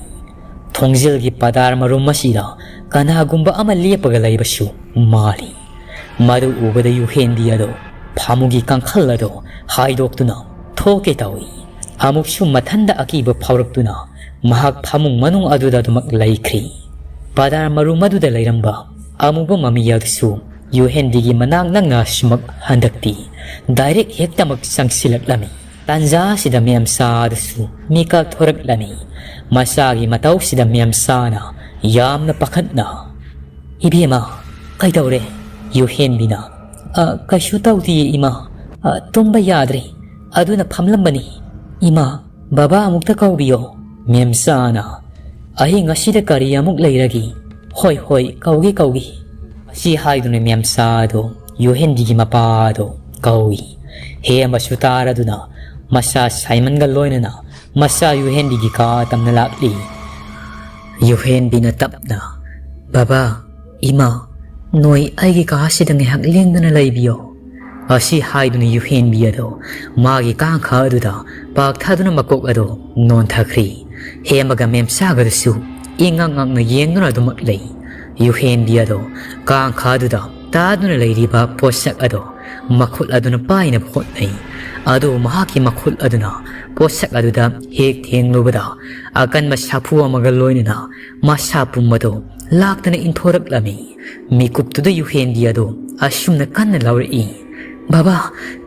ꯊꯣꯡꯖꯤꯜꯒꯤ ꯄꯗꯥꯔ ꯃꯔꯨꯝ ꯑꯁꯤꯗ ꯀꯅꯥꯒꯨꯝꯕ ꯑꯃ ꯂꯦꯞꯄꯒ ꯂꯩꯕꯁꯨ ꯃꯥꯜꯂꯤ꯫ ꯃꯗꯨ ꯎꯕꯗ ꯌꯨꯍꯦꯟꯕꯤ ꯑꯗꯣ ꯐꯃꯨꯡꯒꯤ ꯀꯥꯡꯈꯜ ꯑꯗꯣ ꯍꯥꯏꯗꯣꯛꯇꯨꯅ ꯊꯣꯛꯀꯦ ꯇꯧꯏ꯫ ꯑꯃꯨꯛꯁꯨ ꯃꯊꯟꯗ ꯑꯀꯤꯕ ꯐꯥꯎꯔꯛꯇꯨꯅ ꯃꯍꯥꯛ ꯐꯃꯨꯡ ꯃꯅꯨꯡ ꯑꯗꯨꯗ ꯑꯗꯨꯃꯛ ꯂꯩꯈ꯭ꯔꯤ꯫ ꯕꯖꯥꯔ ꯃꯔꯨꯝ ꯑꯗꯨꯗ ꯂꯩꯔꯝꯕ ꯑꯃꯨꯕ ꯃꯃꯤ ꯑꯗꯨꯁꯨ ꯌꯨꯍꯦꯟꯕꯤꯒꯤ ꯃꯅꯥꯛ ꯅꯛꯅ ꯁꯨꯃꯛ ꯍꯟꯗꯛꯇꯤ ꯗꯥꯏꯔꯦꯛ ꯍꯦꯛꯇꯃꯛ ꯆꯪꯁꯤꯜꯂꯛꯂꯝꯃꯤ꯫ ꯇꯥꯟꯖꯥ ꯑꯁꯤꯗ ꯃꯦꯝꯆꯥ ꯑꯗꯨꯁꯨ ꯃꯤꯀꯞ ꯊꯣꯔꯛꯂꯝꯃꯤ꯫ ꯃꯆꯥꯒꯤ ꯃꯇꯧꯁꯤꯗ ꯃꯦꯝꯆꯥꯅ ꯌꯥꯝꯅ ꯄꯥꯈꯠꯅ, "ꯏꯕꯦꯝꯃ, ꯀꯩꯗꯧꯔꯦ?" ꯌꯨꯍꯦꯟꯕꯤꯅ, "ꯑ, ꯀꯩꯁꯨ ꯇꯧꯗꯤꯌꯦ ꯏꯃꯥ꯫ ꯑ, ꯇꯨꯝꯕ ꯌꯥꯗ꯭ꯔꯦ꯫ ꯑꯗꯨꯅ ꯐꯝꯂꯝꯕꯅꯤ꯫ ꯏꯃꯥ, ꯕꯕꯥ ꯑꯃꯨꯛꯇ ꯀꯧꯕꯤꯌꯣ꯫" ꯃꯦꯝꯆꯥꯅ, "ꯑꯍꯤꯡ ꯑꯁꯤꯗ ꯀꯔꯤ ꯑꯃꯨꯛ ꯂꯩꯔꯒꯦ? ꯍꯣꯏ, ꯍꯣꯏ, ꯀꯧꯒꯦ, ꯀꯧꯒꯦ꯫" ꯑꯁꯤ ꯍꯥꯏꯗꯨꯅ ꯃꯦꯝꯆꯥꯗꯣ ꯌꯨꯍꯦꯟꯕꯤꯒꯤ ꯃꯄꯥꯗꯣ ꯀꯧꯏ꯫ ꯍꯦꯃꯁꯨ ꯇꯥꯔꯗꯨꯅ ꯃꯆꯥ ꯁꯥꯏꯃꯟꯒ ꯂꯣꯏꯅꯅ ꯃꯆꯥ ꯌꯨꯍꯦꯟꯕꯤꯒꯤ ꯀꯥ ꯇꯝꯅ ꯂꯥꯛꯂꯤ꯫ ꯌꯨꯍꯦꯟꯕꯤꯅ ꯇꯞꯅ, "ꯕꯕꯥ, ꯏꯃꯥ, ꯅꯣꯏ ꯑꯩꯒꯤ ꯀꯥꯁꯤꯗ ꯉꯥꯏꯍꯥꯛ ꯂꯦꯡꯗꯅ ꯂꯩꯕꯤꯌꯣ꯫" ꯑꯁꯤ ꯍꯥꯏꯗꯨꯅ ꯌꯨꯍꯦꯟꯕꯤ ꯑꯗꯣ ꯃꯥꯒꯤ ꯀꯥꯡꯈꯥ ꯑꯗꯨꯗ ꯄꯥꯛꯊꯗꯨꯅ ꯃꯀꯣꯛ ꯑꯗꯣ ꯅꯣꯟꯊꯈ꯭ꯔꯤ꯫ ꯍꯦꯃꯒ ꯃꯦꯝꯆꯥꯒꯗꯨꯁꯨ ꯏꯉꯛ ꯉꯛꯅ ꯌꯦꯡꯗꯨꯅ ꯑꯗꯨꯃꯛ ꯂꯩ꯫ ꯌꯨꯍꯦꯟꯕꯤ ꯑꯗꯣ ꯀꯥꯡꯈꯥ ꯑꯗꯨꯗ ꯇꯥꯗꯨꯅ ꯂꯩꯔꯤꯕ ꯄꯣꯠꯁꯛ ꯑꯗꯣ ꯃꯈꯨꯠ ꯑꯗꯨꯅ ꯄꯥꯏꯅꯕ ꯍꯣꯠꯅꯩ꯫ ꯑꯗꯨꯕꯨ ꯃꯍꯥꯛꯀꯤ ꯃꯈꯨꯠ ꯑꯗꯨꯅ ꯄꯣꯠꯁꯛ ꯑꯗꯨꯗ ꯍꯦꯛ ꯊꯦꯡꯂꯨꯕꯗ ꯑꯀꯟꯕ ꯁꯥꯐꯨ ꯑꯃꯒ ꯂꯣꯏꯅꯅ ꯃꯁꯥ ꯄꯨꯝꯕꯗꯣ ꯂꯥꯛꯇꯅ ꯏꯟꯊꯣꯔꯛꯂꯝꯃꯤ꯫ ꯃꯤꯀꯨꯞꯇꯨꯗ ꯌꯨꯍꯦꯟꯕꯤ ꯑꯗꯣ ꯑꯁꯨꯝꯅ ꯀꯟꯅ ꯂꯥꯎꯔꯛꯏ, "ꯕꯕꯥ,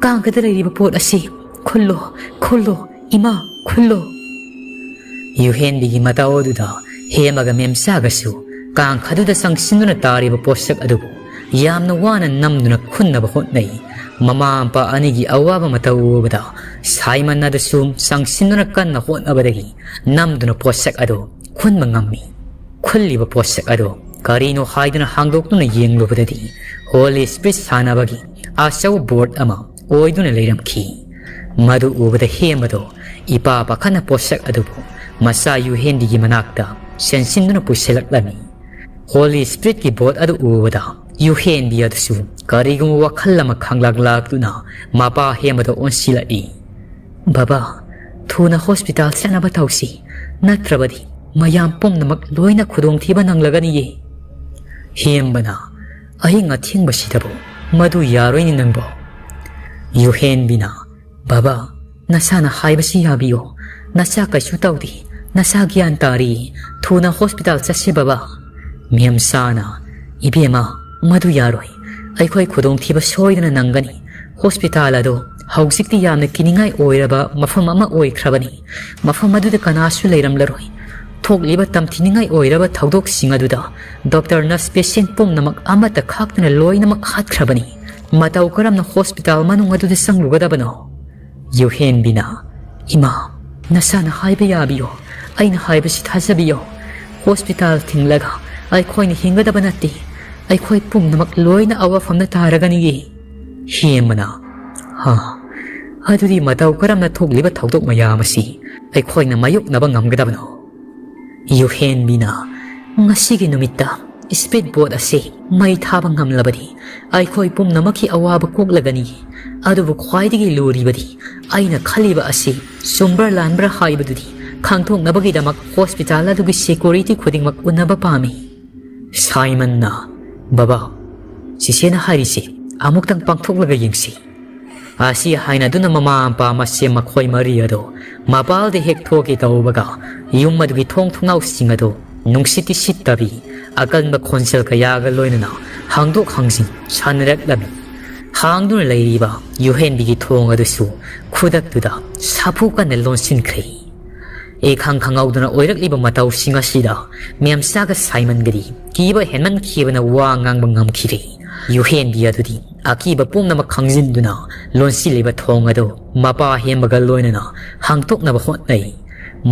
ꯀꯥꯡꯈꯥꯗ ꯂꯩꯔꯤꯕ ꯄꯣꯠ ꯑꯁꯤ ꯈꯨꯜꯂꯣ, ꯈꯨꯜꯂꯣ, ꯏꯃꯥ, ꯈꯨꯜꯂꯣ꯫" ꯌꯨꯍꯦꯟꯕꯤꯒꯤ ꯃꯇꯧ ꯑꯗꯨꯗ ꯍꯦꯃꯒ ꯃꯦꯝꯆꯥꯒꯁꯨ ꯀꯥꯡꯈꯥꯗꯨꯗ ꯆꯪꯁꯤꯟꯗꯨꯅ ꯇꯥꯔꯤꯕ ꯄꯣꯠꯁꯛ ꯑꯗꯨꯕꯨ ꯌꯥꯝꯅ ꯋꯥꯅ ꯅꯝꯗꯨꯅ ꯈꯨꯟꯅꯕ ꯍꯣꯠꯅꯩ꯫ ꯃꯃꯥ ꯃꯄꯥ ꯑꯅꯤꯒꯤ ꯑꯋꯥꯕ ꯃꯇꯧ ꯎꯕꯗ ꯁꯥꯏꯃꯟ ꯑꯗꯨꯁꯨ ꯆꯪꯁꯤꯟꯗꯨꯅ ꯀꯟꯅ ꯍꯣꯠꯅꯕꯗꯒꯤ ꯅꯝꯗꯨꯅ ꯄꯣꯠꯁꯛ ꯑꯗꯨ ꯈꯨꯟꯕ ꯉꯝꯃꯤ꯫ ꯈꯨꯜꯂꯤꯕ ꯄꯣꯠꯁꯛ ꯑꯗꯨ ꯀꯔꯤꯅꯣ ꯍꯥꯏꯗꯨꯅ ꯍꯥꯡꯗꯣꯛꯇꯨꯅ ꯌꯦꯡꯂꯨꯕꯗꯗꯤ ꯍꯣꯂꯤ ꯁ꯭ꯄꯤꯔꯤꯠ ꯁꯥꯟꯅꯕꯒꯤ ꯑꯆꯧꯕ ꯕꯣꯔꯗ ꯑꯃ ꯑꯣꯏꯗꯨꯅ ꯂꯩꯔꯝꯈꯤ꯫ ꯃꯗꯨ ꯎꯕꯗ ꯍꯦꯃꯗꯣ ꯏꯄꯥ ꯄꯥꯈꯠꯅ ꯄꯣꯠꯁꯛ ꯑꯗꯨꯕꯨ ꯃꯆꯥ ꯌꯨꯍꯦꯟꯕꯤꯒꯤ ꯃꯅꯥꯛꯇ ꯆꯦꯟꯁꯤꯟꯗꯨꯅ ꯄꯨꯁꯤꯜꯂꯛꯂꯝꯃꯤ꯫ ꯍꯣꯂꯤ ꯁ꯭ꯄꯤꯔꯤꯠꯀꯤ ꯕꯣꯔꯗ ꯑꯗꯨ ꯎꯕꯗ ꯌꯨꯍꯦꯟꯕꯤ ꯑꯗꯨꯁꯨ ꯀꯔꯤꯒꯨꯝꯕ ꯋꯥꯈꯜ ꯑꯃ ꯈꯪꯂꯛ ꯂꯥꯛꯇꯨꯅ ꯃꯄꯥ ꯍꯦꯃꯗ ꯑꯣꯟꯁꯤꯜꯂꯛꯏ꯫ "ꯕꯕꯥ, ꯊꯨꯅ ꯍꯣꯁꯄꯤꯇꯥꯜ ꯆꯠꯅꯕ ꯇꯧꯁꯤ, ꯅꯠꯇ꯭ꯔꯕꯗꯤ ꯃꯌꯥꯝ ꯄꯨꯝꯅꯃꯛ ꯂꯣꯏꯅ ꯈꯨꯗꯣꯡꯊꯤꯕ ꯅꯪꯂꯒꯅꯤꯌꯦ꯫" ꯍꯦꯝꯕꯅ, ꯑꯍꯤꯡ ꯑꯊꯦꯡꯕꯁꯤꯗꯕꯨ ꯃꯗꯨ ꯌꯥꯔꯣꯏꯅꯦ ꯅꯪꯕꯣ꯫ ꯌꯨꯍꯦꯟꯕꯤꯅ, "ꯕꯕꯥ, ꯅꯁꯥꯅ ꯍꯥꯏꯕꯁꯤ ꯌꯥꯕꯤꯌꯣ꯫ ꯅꯆꯥ ꯀꯩꯁꯨ ꯇꯧꯗꯦ꯫ ꯅꯁꯥ ꯒ꯭ꯌꯥꯟ ꯇꯥꯔꯤ꯫ ꯊꯨꯅ ꯍꯣꯁꯄꯤꯇꯥꯜ ꯆꯠꯁꯤ ꯕꯕꯥ꯫" ꯃꯦꯝꯆꯥꯅ, "ꯏꯕꯦꯝꯃ, ꯃꯗꯨ ꯌꯥꯔꯣꯏ꯫ ꯑꯩꯈꯣꯏ ꯈꯨꯗꯣꯡꯊꯤꯕ ꯁꯣꯏꯗꯅ ꯅꯪꯒꯅꯤ꯫ ꯍꯣꯁꯄꯤꯇꯥꯜ ꯑꯗꯨ ꯍꯧꯖꯤꯛꯇꯤ ꯌꯥꯝꯅ ꯀꯤꯅꯤꯡꯉꯥꯏ ꯑꯣꯏꯔꯕ ꯃꯐꯝ ꯑꯃ ꯑꯣꯏꯈ꯭ꯔꯕꯅꯤ꯫ ꯃꯐꯝ ꯑꯗꯨꯗ ꯀꯅꯥꯁꯨ ꯂꯩꯔꯝꯂꯔꯣꯏ꯫ ꯊꯣꯛꯂꯤꯕ ꯇꯝꯊꯤꯅꯤꯡꯉꯥꯏ ꯑꯣꯏꯔꯕ ꯊꯧꯗꯣꯛꯁꯤꯡ ꯑꯗꯨꯗ ꯗꯣꯛꯇꯔ, ꯅꯔꯁ, ꯄꯦꯁꯦꯟ ꯄꯨꯝꯅꯃꯛ ꯑꯃꯠꯇ ꯈꯥꯛꯇꯅ ꯂꯣꯏꯅꯃꯛ ꯍꯥꯠꯈ꯭ꯔꯕꯅꯤ꯫ ꯃꯇꯧ ꯀꯔꯝꯅ ꯍꯣꯁꯄꯤꯇꯥꯜ ꯃꯅꯨꯡ ꯑꯗꯨꯗ ꯆꯪꯂꯨꯒꯗꯕꯅꯣ?" ꯌꯨꯍꯦꯟꯕꯤꯅ, "ꯏꯃꯥ, ꯅꯁꯥꯅ ꯍꯥꯏꯕ ꯌꯥꯕꯤꯌꯣ꯫ ꯑꯩꯅ ꯍꯥꯏꯕꯁꯤ ꯊꯥꯖꯕꯤꯌꯣ꯫ ꯍꯣꯁꯄꯤꯇꯥꯜ ꯊꯤꯡꯂꯒ ꯑꯩꯈꯣꯏꯅ ꯍꯤꯡꯒꯗꯕ ꯅꯠꯇꯦ꯫ ꯑꯩꯈꯣꯏ ꯄꯨꯝꯅꯃꯛ ꯂꯣꯏꯅ ꯑꯋꯥꯐꯝꯗ ꯇꯥꯔꯒꯅꯤꯌꯦ꯫" ꯍꯦꯃꯅ, "ꯍꯥ, ꯑꯗꯨꯗꯤ ꯃꯇꯧ ꯀꯔꯝꯅ ꯊꯣꯛꯂꯤꯕ ꯊꯧꯗꯣꯛ ꯃꯌꯥꯝ ꯑꯁꯤ ꯑꯩꯈꯣꯏꯅ ꯃꯥꯌꯣꯛꯅꯕ ꯉꯝꯒꯗꯕꯅꯣ?" ꯌꯨꯍꯦꯟꯕꯤꯅ, "ꯉꯁꯤꯒꯤ ꯅꯨꯃꯤꯠꯇ ꯁ꯭ꯄꯤꯗ ꯕꯣꯠ ꯑꯁꯤ ꯃꯩ ꯊꯥꯕ ꯉꯝꯂꯕꯗꯤ ꯑꯩꯈꯣꯏ ꯄꯨꯝꯅꯃꯛꯀꯤ ꯑꯋꯥꯕ ꯀꯣꯛꯂꯒꯅꯤ꯫ ꯑꯗꯨꯕꯨ ꯈ꯭ꯋꯥꯏꯗꯒꯤ ꯂꯨꯔꯤꯕꯗꯤ ꯑꯩꯅ ꯈꯜꯂꯤꯕ ꯑꯁꯤ ꯆꯨꯝꯕ꯭ꯔꯥ ꯂꯥꯟꯕ꯭ꯔꯥ ꯍꯥꯏꯕꯗꯨꯗꯤ ꯈꯪꯗꯣꯛꯅꯕꯒꯤꯗꯃꯛ ꯍꯣꯁꯄꯤꯇꯥꯜ ꯑꯗꯨꯒꯤ ꯁꯦꯀ꯭ꯌꯨꯔꯤꯇꯤ ꯈꯨꯗꯤꯡꯃꯛ ꯎꯅꯕ ꯄꯥꯝꯃꯤ꯫" ꯁꯥꯏꯃꯟꯅ, "ꯕꯕꯥ, ꯆꯤꯆꯦꯅ ꯍꯥꯏꯔꯤꯁꯤ ꯑꯃꯨꯛꯇꯪ ꯄꯥꯡꯊꯣꯛꯂꯒ ꯌꯦꯡꯁꯤ꯫" ꯑꯁꯤ ꯍꯥꯏꯅꯗꯨꯅ ꯃꯃꯥ ꯃꯄꯥ ꯃꯁꯦ ꯃꯈꯣꯏ ꯃꯔꯤ ꯑꯗꯨ ꯃꯄꯥꯜꯗ ꯍꯦꯛ ꯊꯣꯛꯀꯦ ꯇꯧꯕꯒ ꯌꯨꯝ ꯑꯗꯨꯒꯤ ꯊꯣꯡ ꯊꯣꯡꯅꯥꯎꯁꯤꯡ ꯑꯗꯨ ꯅꯨꯡꯁꯤꯠꯇꯤ ꯁꯤꯠꯇꯕꯤ ꯑꯀꯟꯕ ꯈꯣꯟꯖꯦꯜ ꯀꯌꯥꯒ ꯂꯣꯏꯅꯅ ꯍꯥꯡꯗꯣꯛ ꯍꯥꯡꯖꯤꯟ ꯁꯥꯟꯅꯔꯛꯂꯝꯃꯤ꯫ ꯍꯥꯡꯗꯨꯅ ꯂꯩꯔꯤꯕ ꯌꯨꯍꯦꯟꯕꯤꯒꯤ ꯊꯣꯡ ꯑꯗꯨꯁꯨ ꯈꯨꯗꯛꯇꯨꯗ ꯁꯥꯐꯨ ꯀꯟꯅ ꯂꯣꯟꯁꯤꯟꯈ꯭ꯔꯦ꯫ ꯏꯈꯪ ꯈꯪꯍꯧꯗꯅ ꯑꯣꯏꯔꯛꯂꯤꯕ ꯃꯇꯧꯁꯤꯡ ꯑꯁꯤꯗ ꯃꯦꯝꯆꯥꯒ ꯁꯥꯏꯃꯟꯒꯗꯤ ꯀꯤꯕ ꯍꯦꯟꯃꯟꯈꯤꯕꯅ ꯋꯥ ꯉꯥꯡꯕ ꯉꯝꯈꯤꯗꯦ꯫ ꯌꯨꯍꯦꯟꯕꯤ ꯑꯗꯨꯗꯤ ꯑꯀꯤꯕ ꯄꯨꯝꯅꯃꯛ ꯈꯪꯖꯤꯟꯗꯨꯅ ꯂꯣꯟꯁꯤꯜꯂꯤꯕ ꯊꯣꯡ ꯑꯗꯨ ꯃꯄꯥ ꯍꯦꯝꯕꯒ ꯂꯣꯏꯅꯅ ꯍꯥꯡꯗꯣꯛꯅꯕ ꯍꯣꯠꯅꯩ꯫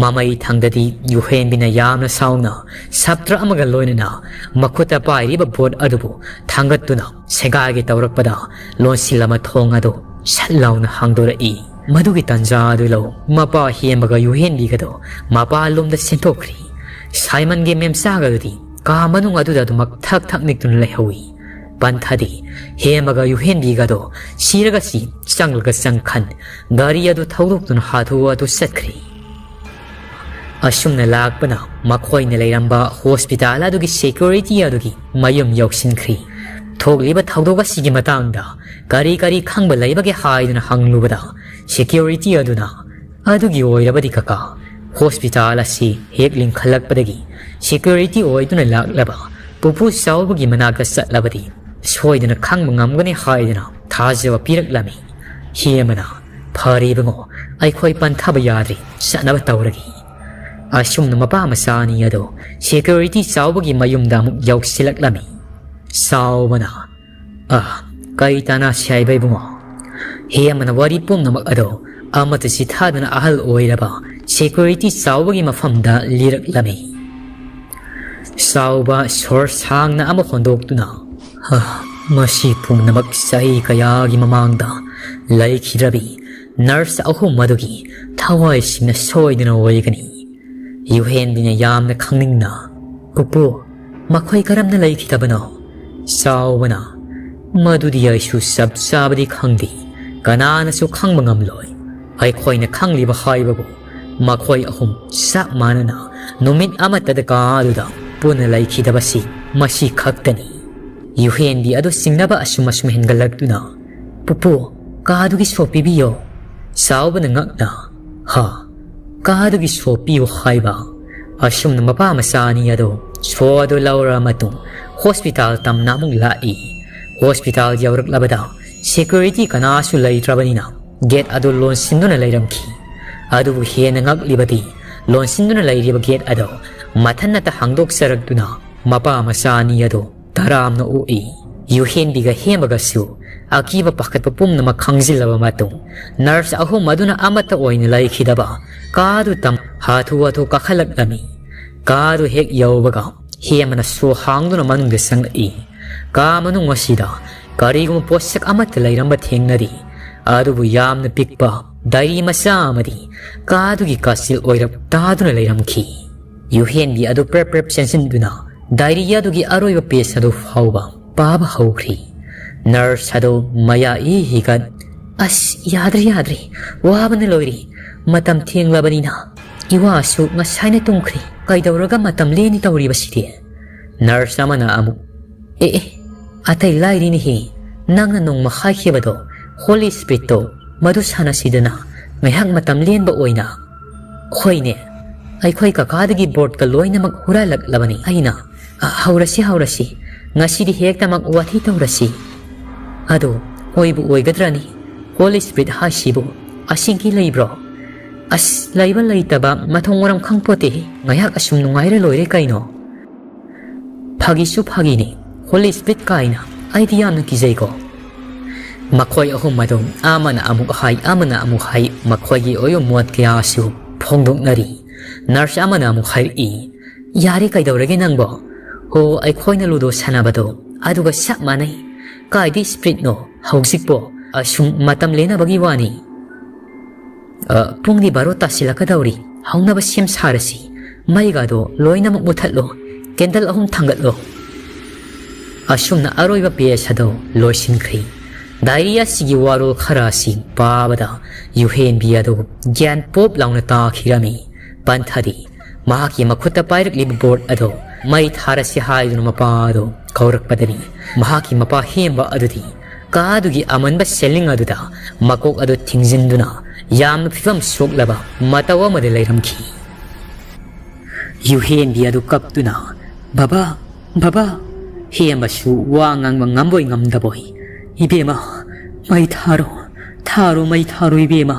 ꯃꯃꯩ ꯊꯪꯗꯗꯤ ꯌꯨꯍꯦꯟꯕꯤꯅ ꯌꯥꯝꯅ ꯁꯥꯎꯅ ꯁꯥꯇ꯭ꯔ ꯑꯃꯒ ꯂꯣꯏꯅꯅ ꯃꯈꯨꯠꯇ ꯄꯥꯏꯔꯤꯕ ꯕꯣꯠ ꯑꯗꯨꯕꯨ ꯊꯥꯡꯒꯠꯇꯨꯅ ꯁꯦꯒꯥꯏꯒꯦ ꯇꯧꯔꯛꯄꯗ ꯂꯣꯟꯁꯤꯜ ꯑꯃ ꯊꯣꯡ ꯑꯗꯨ ꯁꯠ ꯂꯥꯎꯅ ꯍꯥꯡꯗꯣꯔꯛꯏ꯫ ꯃꯗꯨꯒꯤ ꯇꯟꯖꯥ ꯑꯗꯨ ꯂꯧ ꯃꯄꯥ ꯍꯦꯝꯕꯒ ꯌꯨꯍꯦꯟꯕꯤꯒꯗꯣ ꯃꯄꯥꯟꯂꯣꯝꯗ ꯆꯦꯟꯊꯣꯛꯈ꯭ꯔꯤ꯫ ꯁꯥꯏꯃꯟꯒꯤ ꯃꯦꯝꯆꯥꯒꯗꯨꯗꯤ ꯀꯥ ꯃꯅꯨꯡ ꯑꯗꯨꯗ ꯑꯗꯨꯃꯛ ꯊꯛ ꯊꯛ ꯅꯤꯛꯇꯨꯅ ꯂꯩꯍꯧꯏ꯫ ꯄꯟꯊꯗꯤ ꯍꯦꯝꯕꯒ ꯌꯨꯍꯦꯟꯕꯤꯒꯗꯣ ꯁꯤꯔꯒꯁꯤ ꯆꯪꯂꯒ ꯆꯪꯈꯟ ꯒꯥꯔꯤ ꯑꯗꯨ ꯊꯧꯗꯣꯛꯇꯨꯅ ꯍꯥꯊꯨ ꯍꯥꯊꯨ ꯆꯠꯈ꯭ꯔꯤ꯫ ꯑꯁꯨꯝꯅ ꯂꯥꯛꯄꯅ ꯃꯈꯣꯏꯅ ꯂꯩꯔꯝꯕ ꯍꯣꯁꯄꯤꯇꯥꯜ ꯑꯗꯨꯒꯤ ꯁꯦꯀ꯭ꯌꯨꯔꯤꯇꯤ ꯑꯗꯨꯒꯤ ꯃꯌꯨꯝ ꯌꯧꯁꯤꯟꯈ꯭ꯔꯤ꯫ ꯊꯣꯛꯂꯤꯕ ꯊꯧꯗꯣꯛ ꯑꯁꯤꯒꯤ ꯃꯇꯥꯡꯗ ꯀꯔꯤ ꯀꯔꯤ ꯈꯪꯕ ꯂꯩꯕꯒꯦ ꯍꯥꯏꯗꯨꯅ ꯍꯪꯂꯨꯕꯗ, ꯁꯦꯀ꯭ꯌꯨꯔꯤꯇꯤ ꯑꯗꯨꯅ, "ꯑꯗꯨꯒꯤ ꯑꯣꯏꯔꯕꯗꯤ ꯀꯀꯥ, ꯍꯣꯁꯄꯤꯇꯥꯜ ꯑꯁꯤ ꯍꯦꯛ ꯂꯤꯡꯈꯠꯂꯛꯄꯗꯒꯤ ꯁꯦꯀ꯭ꯌꯨꯔꯤꯇꯤ ꯑꯣꯏꯗꯨꯅ ꯂꯥꯛꯂꯕ ꯄꯨꯄꯨ ꯆꯥꯎꯕꯒꯤ ꯃꯅꯥꯛꯇ ꯆꯠꯂꯕꯗꯤ ꯁꯣꯏꯗꯅ ꯈꯪꯕ ꯉꯝꯒꯅꯤ" ꯍꯥꯏꯗꯨꯅ ꯊꯥꯖꯕ ꯄꯤꯔꯛꯂꯝꯃꯤ꯫ ꯍꯦꯃꯅ, "ꯐꯔꯦ ꯏꯕꯨꯡꯉꯣ, ꯑꯩꯈꯣꯏ ꯄꯟꯊꯕ ꯌꯥꯗ꯭ꯔꯤ, ꯆꯠꯅꯕ ꯇꯧꯔꯒꯦ"꯫ ꯑꯁꯨꯝꯅ ꯃꯄꯥ ꯃꯆꯥ ꯑꯅꯤ ꯑꯗꯨ ꯁꯦꯀ꯭ꯌꯨꯔꯤꯇꯤ ꯆꯥꯎꯕꯒꯤ ꯃꯌꯨꯝꯗ ꯑꯃꯨꯛ ꯌꯧꯁꯤꯜꯂꯛꯂꯝꯃꯤ꯫ ꯆꯥꯎꯕꯅ, "ꯑ, ꯀꯩ ꯇꯥꯟꯅꯁꯤ ꯍꯥꯏꯕ ꯏꯕꯨꯡꯉꯣ?" ꯍꯦꯃꯅ ꯋꯥꯔꯤ ꯄꯨꯝꯅꯃꯛ ꯑꯗꯨ ꯑꯃꯠꯇ ꯆꯤꯊꯗꯅ ꯑꯍꯜ ꯑꯣꯏꯔꯕ ꯁꯦꯀ꯭ꯌꯨꯔꯤꯇꯤ ꯆꯥꯎꯕꯒꯤ ꯃꯐꯝꯗ ꯂꯤꯔꯛꯂꯝꯃꯤ꯫ ꯆꯥꯎꯕ ꯁꯣꯔ ꯁꯥꯡꯅ ꯑꯃ ꯍꯣꯟꯗꯣꯛꯇꯨꯅ, "ꯍ, ꯃꯁꯤ ꯄꯨꯝꯅꯃꯛ ꯆꯍꯤ ꯀꯌꯥꯒꯤ ꯃꯃꯥꯡꯗ ꯂꯩꯈꯤꯗ꯭ꯔꯕꯤ ꯅꯔꯁ ꯑꯍꯨꯝ ꯑꯗꯨꯒꯤ ꯊꯋꯥꯏꯁꯤꯡꯅ ꯁꯣꯏꯗꯅ ꯑꯣꯏꯒꯅꯤ"꯫ ꯌꯨꯍꯦꯟꯕꯤꯅ ꯌꯥꯝꯅ ꯈꯪꯅꯤꯡꯅ, "ꯄꯨꯄꯨ, ꯃꯈꯣꯏ ꯀꯔꯝꯅ ꯂꯩꯈꯤꯗꯕꯅꯣ?" ꯆꯥꯎꯕꯅ, "ꯃꯗꯨꯗꯤ ꯑꯩꯁꯨ ꯆꯞ ꯆꯥꯕꯗꯤ ꯈꯪꯗꯦ, ꯀꯅꯥꯅꯁꯨ ꯈꯪꯕ ꯉꯝꯂꯣꯏ꯫ ꯑꯩꯈꯣꯏꯅ ꯈꯪꯂꯤꯕ ꯍꯥꯏꯕꯕꯨ ꯃꯈꯣꯏ ꯑꯍꯨꯝ ꯆꯞ ꯃꯥꯟꯅꯅ ꯅꯨꯃꯤꯠ ꯑꯃꯠꯇꯗ ꯀꯥ ꯑꯗꯨꯗ ꯄꯨꯟꯅ ꯂꯩꯈꯤꯗꯕꯁꯤ ꯃꯁꯤ ꯈꯛꯇꯅꯤ"꯫ ꯌꯨꯍꯦꯟꯕꯤ ꯑꯗꯨ ꯆꯤꯡꯅꯕ ꯑꯁꯨꯝ ꯑꯁꯨꯝ ꯍꯦꯟꯒꯠꯂꯛꯇꯨꯅ, "ꯄꯨꯄꯨ, ꯀꯥꯗꯨꯒꯤ ꯁꯣ ꯄꯤꯕꯤꯌꯣ"꯫ ꯆꯥꯎꯕꯅ ꯉꯛꯅ, "ꯍꯥ? ꯀꯥꯗꯨꯒꯤ ꯁꯣ ꯄꯤꯌꯨ ꯍꯥꯏꯕ?" ꯑꯁꯨꯝꯅ ꯃꯄꯥ ꯃꯆꯥ ꯑꯅꯤ ꯑꯗꯨ ꯁꯣ ꯑꯗꯨ ꯂꯧꯔ ꯃꯇꯨꯡ ꯍꯣꯁꯄꯤꯇꯥꯜ ꯇꯝꯅ ꯑꯃꯨꯛ ꯂꯥꯛꯏ꯫ ꯍꯣꯁꯄꯤꯇꯥꯜ ꯌꯧꯔꯛꯂꯕꯗ ꯁꯦꯀ꯭ꯌꯨꯔꯤꯇꯤ ꯀꯅꯥꯁꯨ ꯂꯩꯇ꯭ꯔꯕꯅꯤꯅ ꯒꯦꯠ ꯑꯗꯨ ꯂꯣꯟꯁꯤꯟꯗꯨꯅ ꯂꯩꯔꯝꯈꯤ꯫ ꯑꯗꯨꯕꯨ ꯍꯦꯟꯅ ꯉꯛꯂꯤꯕꯗꯤ ꯂꯣꯟꯁꯤꯟꯗꯨꯅ ꯂꯩꯔꯤꯕ ꯒꯦꯠ ꯑꯗꯨ ꯃꯊꯟꯅꯇ ꯍꯥꯡꯗꯣꯛꯆꯔꯛꯇꯨꯅ ꯃꯄꯥ ꯃꯆꯥ ꯑꯅꯤ ꯑꯗꯨ ꯇꯔꯥꯝꯅ ꯑꯣꯛꯏ꯫ ꯌꯨꯍꯦꯟꯕꯤꯒ ꯍꯦꯃꯒꯁꯨ ꯑꯀꯤꯕ ꯄꯥꯈꯠꯄ ꯄꯨꯝꯅꯃꯛ ꯈꯪꯖꯤꯜꯂꯕ ꯃꯇꯨꯡ, ꯅꯔꯁ ꯑꯍꯨꯝ ꯑꯗꯨꯅ ꯑꯃꯠꯇ ꯑꯣꯏꯅ ꯂꯩꯈꯤꯗꯕ ꯀꯥꯗꯨ ꯇꯝ ꯍꯥꯊꯨ ꯍꯥꯊꯨ ꯀꯥꯈꯠꯂꯛꯂꯝꯃꯤ꯫ ꯀꯥꯗꯨ ꯍꯦꯛ ꯌꯧꯕꯒ ꯍꯦꯃꯅ ꯁꯣ ꯍꯥꯡꯗꯨꯅ ꯃꯅꯨꯡꯗ ꯆꯪꯂꯛꯏ꯫ ꯀꯥ ꯃꯅꯨꯡ ꯑꯁꯤꯗ ꯀꯔꯤꯒꯨꯝꯕ ꯄꯣꯠꯁꯛ ꯑꯃꯠꯇ ꯂꯩꯔꯝꯕ ꯊꯦꯡꯅꯗꯦ꯫ ꯑꯗꯨꯕꯨ ꯌꯥꯝꯅ ꯄꯤꯛꯄ ꯗꯥꯏꯔꯤ ꯃꯆꯥ ꯑꯃꯗꯤ ꯀꯥꯗꯨꯒꯤ ꯀꯥꯆꯤꯜ ꯑꯣꯏꯔꯞ ꯇꯥꯗꯨꯅ ꯂꯩꯔꯝꯈꯤ꯫ ꯌꯨꯍꯦꯟꯕꯤ ꯑꯗꯨ ꯄ꯭ꯔꯦꯞ ꯄ꯭ꯔꯦꯞ ꯆꯦꯟꯁꯤꯟꯗꯨꯅ ꯗꯥꯏꯔꯤ ꯑꯗꯨꯒꯤ ꯑꯔꯣꯏꯕ ꯄꯦꯖ ꯑꯗꯨ ꯐꯥꯎꯕ ꯄꯥꯕ ꯍꯧꯈ꯭ꯔꯤ꯫ ꯅꯔꯁ ꯑꯗꯨ ꯃꯌꯥ ꯏ ꯍꯤꯒꯠ, "ꯑꯁ, ꯌꯥꯗ꯭ꯔꯦ, ꯌꯥꯗ꯭ꯔꯦ, ꯋꯥꯕꯅ ꯂꯣꯏꯔꯦ꯫ ꯃꯇꯝ ꯊꯦꯡꯂꯕꯅꯤꯅ ꯏꯋꯥꯁꯨ ꯉꯁꯥꯏꯅ ꯇꯨꯝꯈ꯭ꯔꯦ꯫ ꯀꯩꯗꯧꯔꯒ ꯃꯇꯝ ꯂꯦꯟꯅꯤ ꯇꯧꯔꯤꯕꯁꯤꯗꯤ?" ꯅꯔꯁ ꯑꯃꯅ ꯑꯃꯨꯛ, "ꯑꯦ, ꯑꯦ, ꯑꯇꯩ ꯂꯥꯏꯔꯤꯅꯦꯍꯦ, ꯅꯪꯅ ꯅꯣꯡꯃ ꯍꯥꯏꯈꯤꯕꯗꯣ, Holy Spiritꯇꯣ, ꯃꯗꯨ ꯁꯥꯟꯅꯁꯤꯗꯅ, ꯉꯥꯏꯍꯥꯛ ꯃꯇꯝ ꯂꯦꯟꯕ ꯑꯣꯏꯅ꯫ ꯍꯣꯏꯅꯦ, ꯑꯩꯈꯣꯏ ꯀꯀꯥꯗꯒꯤ boardꯀ ꯂꯣꯏꯅꯃꯛ ꯍꯨꯔꯥꯜꯂꯛꯂꯕꯅꯤ ꯑꯩꯅ꯫ ꯑ, ꯍꯧꯔꯁꯤ, ꯍꯧꯔꯁꯤ, ꯉꯁꯤꯗꯤ ꯍꯦꯛꯇꯃꯛ ꯋꯥꯊꯤ ꯇꯧꯔꯁꯤ꯫ ꯑꯗꯣ, ꯑꯣꯏꯕꯨ ꯑꯣꯏꯒꯗ꯭ꯔꯅꯤ? Holy Spirit ꯍꯥꯏꯁꯤꯕꯨ ꯑꯁꯦꯡꯀꯤ ꯂꯩꯕ꯭ꯔꯣ? ꯑꯁ, ꯂꯩꯕ ꯂꯩꯇꯕ ꯃꯊꯣꯡ ꯃꯔꯝ ꯈꯪꯄꯣꯠꯇꯦꯍꯦ꯫ ꯉꯥꯏꯍꯥꯛ ꯑꯁꯨꯝ ꯅꯨꯡꯉꯥꯏꯔ ꯂꯣꯏꯔꯦ ꯀꯩꯅꯣ꯫ ꯐꯥꯒꯤꯁꯨ ꯐꯥꯒꯤꯅꯤ, Holy Spirit ꯀꯥꯏꯅ꯫ ꯑꯩꯗꯤ ꯌꯥꯝꯅ ꯀꯤꯖꯩꯀꯣ꯫ ꯃꯈꯣꯏ ꯑꯍꯨꯝ ꯑꯗꯨ ꯑꯃꯅ ꯑꯃꯨꯛ ꯍꯥꯏ, ꯑꯃꯅ ꯑꯃꯨꯛ ꯍꯥꯏ, ꯃꯈꯣꯏꯒꯤ ꯑꯣꯏꯕ ꯃꯣꯠ ꯀꯌꯥꯁꯨ ꯐꯣꯡꯗꯣꯛꯅꯔꯤ꯫ Nurse ꯑꯃꯅ ꯑꯃꯨꯛ ꯍꯥꯏꯔꯛꯏ, "ꯌꯥꯔꯦ, ꯀꯩꯗꯧꯔꯒꯦ ꯅꯪꯕꯣ? ꯍꯣ, ꯑꯩꯈꯣꯏꯅ Ludo ꯁꯥꯟꯅꯕꯗꯣ, ꯑꯗꯨꯒ ꯆꯞ ꯃꯥꯟꯅꯩ꯫ ꯀꯥꯏꯗꯩ Spiritꯅꯣ ꯍꯧꯖꯤꯛꯄꯣ? ꯑꯁꯨꯝ ꯃꯇꯝ ꯂꯦꯟꯅꯕꯒꯤ ꯋꯥꯅꯤ꯫ ꯑ, ꯄꯨꯡꯗꯤ ꯕꯥꯔꯣ ꯇꯥꯁꯤꯜꯂꯛꯀꯗꯧꯔꯤ꯫ ꯍꯧꯅꯕ ꯁꯦꯝ ꯁꯥꯔꯁꯤ꯫ ꯃꯩꯒꯗꯣ ꯂꯣꯏꯅꯃꯛ ꯃꯨꯊꯠꯂꯣ꯫ Candle ꯑꯍꯨꯝ ꯊꯥꯡꯒꯠꯂꯣ꯫" ꯑꯁꯨꯝꯅ ꯑꯔꯣꯏꯕ page ꯑꯗꯨ ꯂꯣꯏꯁꯤꯟꯈ꯭ꯔꯤ꯫ Diary ꯑꯁꯤꯒꯤ ꯋꯥꯔꯣꯜ ꯈꯔ ꯑꯁꯤ ꯄꯥꯕꯗ ꯌꯨꯍꯦꯟꯕꯤ ꯑꯗꯨ ꯒ꯭ꯌꯥꯟ ꯄꯣꯞ ꯂꯥꯎꯅ ꯇꯥꯈꯤꯔꯝꯃꯤ꯫ ꯄꯟꯊꯗꯤ ꯃꯍꯥꯛꯀꯤ ꯃꯈꯨꯠꯇ ꯄꯥꯏꯔꯛꯂꯤꯕ board ꯑꯗꯨ ꯃꯩ ꯊꯥꯔꯁꯤ ꯍꯥꯏꯗꯨꯅ ꯃꯄꯥ ꯑꯗꯨ ꯀꯧꯔꯛꯄꯗꯅꯤ꯫ ꯃꯍꯥꯛꯀꯤ ꯃꯄꯥ ꯍꯦꯝꯕ ꯑꯗꯨꯗꯤ ꯀꯥ ꯑꯗꯨꯒꯤ ꯑꯃꯟꯕ ceiling ꯑꯗꯨꯗ ꯃꯀꯣꯛ ꯑꯗꯨ ꯊꯤꯡꯖꯤꯟꯗꯨꯅ ꯌꯥꯝꯅ ꯐꯤꯕꯝ ꯁꯣꯛꯂꯕ ꯃꯇꯧ ꯑꯃꯗ ꯂꯩꯔꯝꯈꯤ꯫ ꯌꯨꯍꯦꯟꯕꯤ ꯑꯗꯨ ꯀꯞꯇꯨꯅ, "ꯕꯕꯥ, ꯕꯕꯥ!" ꯍꯦꯝꯕꯁꯨ ꯋꯥ ꯉꯥꯡꯕ ꯉꯝꯕꯣꯏ ꯉꯝꯗꯕꯣꯏ, "ꯏꯕꯦꯝꯃ, ꯃꯩ ꯊꯥꯔꯣ, ꯊꯥꯔꯣ, ꯃꯩ ꯊꯥꯔꯣ, ꯏꯕꯦꯝꯃ!"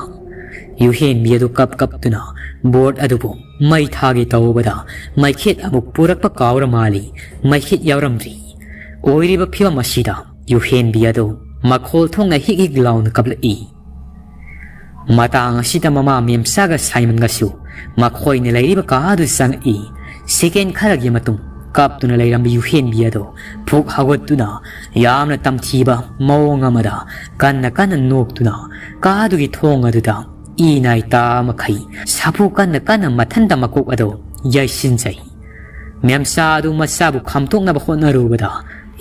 ꯌꯨꯍꯦꯟꯕꯤ ꯑꯗꯨ ꯀꯞ ꯀꯞꯇꯨꯅ board ꯑꯗꯨꯕꯨ ꯃꯩ ꯊꯥꯒꯦ ꯇꯧꯕꯗ ꯃꯩꯈꯦꯠ ꯑꯃꯨꯛ ꯄꯨꯔꯛꯄ ꯀꯥꯎꯔ ꯃꯥꯜꯂꯤ꯫ ꯃꯩꯈꯦꯠ ꯌꯥꯎꯔꯝꯗ꯭ꯔꯤ꯫ ꯑꯣꯏꯔꯤꯕ ꯐꯤꯕꯝ ꯑꯁꯤꯗ ꯌꯨꯍꯦꯟꯕꯤ ꯑꯗꯨ ꯃꯈꯣꯜ ꯊꯣꯛꯅ ꯍꯤꯛ ꯍꯤꯛ ꯂꯥꯎꯅ ꯀꯞꯂꯛꯏ꯫ ꯃꯇꯥꯡ ꯑꯁꯤꯗ ꯃꯃꯥ ꯃꯦꯝꯆꯥꯒ ꯁꯥꯏꯃꯟꯒꯁꯨ ꯃꯈꯣꯏꯅ ꯂꯩꯔꯤꯕ ꯀꯥ ꯑꯗꯨ ꯆꯪꯉꯛꯏ꯫ Second ꯈꯔꯒꯤ ꯃꯇꯨꯡ ꯀꯞꯇꯨꯅ ꯂꯩꯔꯝꯕ ꯌꯨꯍꯦꯟꯕꯤ ꯑꯗꯨ ꯐꯨꯛ ꯍꯧꯒꯠꯇꯨꯅ ꯌꯥꯝꯅ ꯇꯝꯊꯤꯕ ꯃꯑꯣꯡ ꯑꯃꯗ ꯀꯟꯅ ꯀꯟꯅ ꯅꯣꯛꯇꯨꯅ ꯀꯥ ꯑꯗꯨꯒꯤ ꯊꯣꯡ ꯑꯗꯨꯗ ꯏ ꯅꯥꯏ ꯇꯥ ꯃꯈꯩ ꯁꯥꯐꯨ ꯀꯟꯅ ꯀꯟꯅ ꯃꯊꯟꯇ ꯃꯀꯣꯛ ꯑꯗꯨ ꯌꯩꯁꯤꯟꯖꯩ꯫ ꯃꯦꯝꯆꯥ ꯑꯗꯨ ꯃꯆꯥꯕꯨ ꯈꯥꯝꯇꯣꯛꯅꯕ ꯍꯣꯠꯅꯔꯨꯕꯗ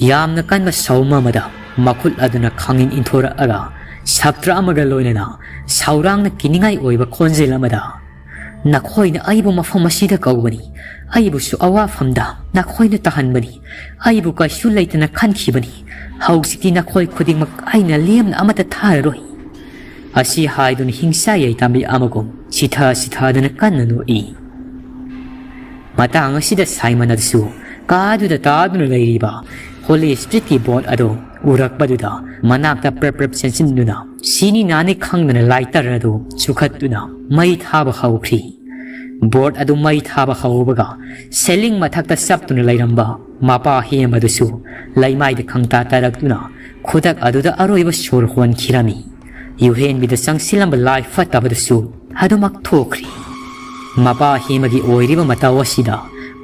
ꯌꯥꯝꯅ ꯀꯟꯕ ꯁꯑꯣꯝ ꯑꯃꯗ ꯃꯈꯨꯠ ꯑꯗꯨꯅ ꯈꯥꯡꯉꯤꯟ ꯏꯟꯊꯣꯔꯛꯑꯒ ꯁꯥꯇ꯭ꯔ ꯑꯃꯒ ꯂꯣꯏꯅꯅ ꯁꯧꯔꯥꯡꯅ ꯀꯤꯅꯤꯡꯉꯥꯏ ꯑꯣꯏꯕ ꯈꯣꯟꯖꯦꯜ ꯑꯃꯗ, "ꯅꯈꯣꯏꯅ ꯑꯩꯕꯨ ꯃꯐꯝ ꯑꯁꯤꯗ ꯀꯧꯕꯅꯤ, ꯑꯩꯕꯨꯁꯨ ꯑꯋꯥꯐꯝꯗ ꯅꯈꯣꯏꯅ ꯇꯥꯍꯟꯕꯅꯤ, ꯑꯩꯕꯨ ꯀꯩꯁꯨ ꯂꯩꯇꯅ ꯈꯟꯈꯤꯕꯅꯤ꯫ ꯍꯧꯖꯤꯛꯇꯤ ꯅꯈꯣꯏ ꯈꯨꯗꯤꯡꯃꯛ ꯑꯩꯅ ꯂꯦꯝꯅ ꯑꯃꯠꯇ ꯊꯥꯔꯔꯣꯏ"꯫ ꯑꯁꯤ ꯍꯥꯏꯗꯨꯅ ꯍꯤꯡꯁꯥ ꯌꯥꯏꯇꯥꯝꯕꯤ ꯑꯃꯒꯨꯝ ꯁꯤꯊ ꯁꯤꯊꯗꯨꯅ ꯀꯟꯅ ꯅꯣꯛꯏ꯫ ꯃꯇꯥꯡ ꯑꯁꯤꯗ ꯁꯥꯏꯃꯟ ꯑꯗꯨꯁꯨ ꯀꯥꯗꯨꯗ ꯇꯥꯗꯨꯅ ꯂꯩꯔꯤꯕ ꯍꯣꯂꯤ ꯁ꯭ꯄꯤꯔꯤꯠꯀꯤ ꯕꯣꯠ ꯑꯗꯨ ꯎꯔꯛꯄꯗꯨꯗ ꯃꯅꯥꯛꯇ ꯄ꯭ꯔꯞ ꯄ꯭ꯔꯞ ꯆꯦꯟꯁꯤꯟꯗꯨꯅ ꯁꯤꯅꯤ ꯅꯥꯅꯤ ꯈꯪꯗꯅ ꯂꯥꯏꯇꯔ ꯑꯗꯨ ꯆꯨꯈꯠꯇꯨꯅ ꯃꯩ ꯊꯥꯕ ꯍꯧꯈ꯭ꯔꯤ꯫ ꯕꯣꯠ ꯑꯗꯨ ꯃꯩ ꯊꯥꯕ ꯍꯧꯕꯒ ꯁꯦꯂꯤꯡ ꯃꯊꯛꯇ ꯆꯞꯇꯨꯅ ꯂꯩꯔꯝꯕ ꯃꯄꯥ ꯍꯦꯝ ꯑꯗꯨꯁꯨ ꯂꯩꯃꯥꯏꯗ ꯈꯪꯇꯥ ꯇꯥꯔꯛꯇꯨꯅ ꯈꯨꯗꯛ ꯑꯗꯨꯗ ꯑꯔꯣꯏꯕ ꯁꯣꯔ ꯍꯣꯟꯈꯤꯔꯝꯃꯤ꯫ ꯌꯨꯍꯦꯟꯕꯤꯗ ꯆꯪꯁꯤꯜꯂꯝꯕ ꯂꯥꯏ ꯐꯠꯇꯕꯗꯨꯁꯨ ꯑꯗꯨꯃꯛ ꯊꯣꯛꯈ꯭ꯔꯤ꯫ ꯃꯄꯥ ꯍꯦꯃꯒꯤ ꯑꯣꯏꯔꯤꯕ ꯃꯇꯧ ꯑꯁꯤꯗ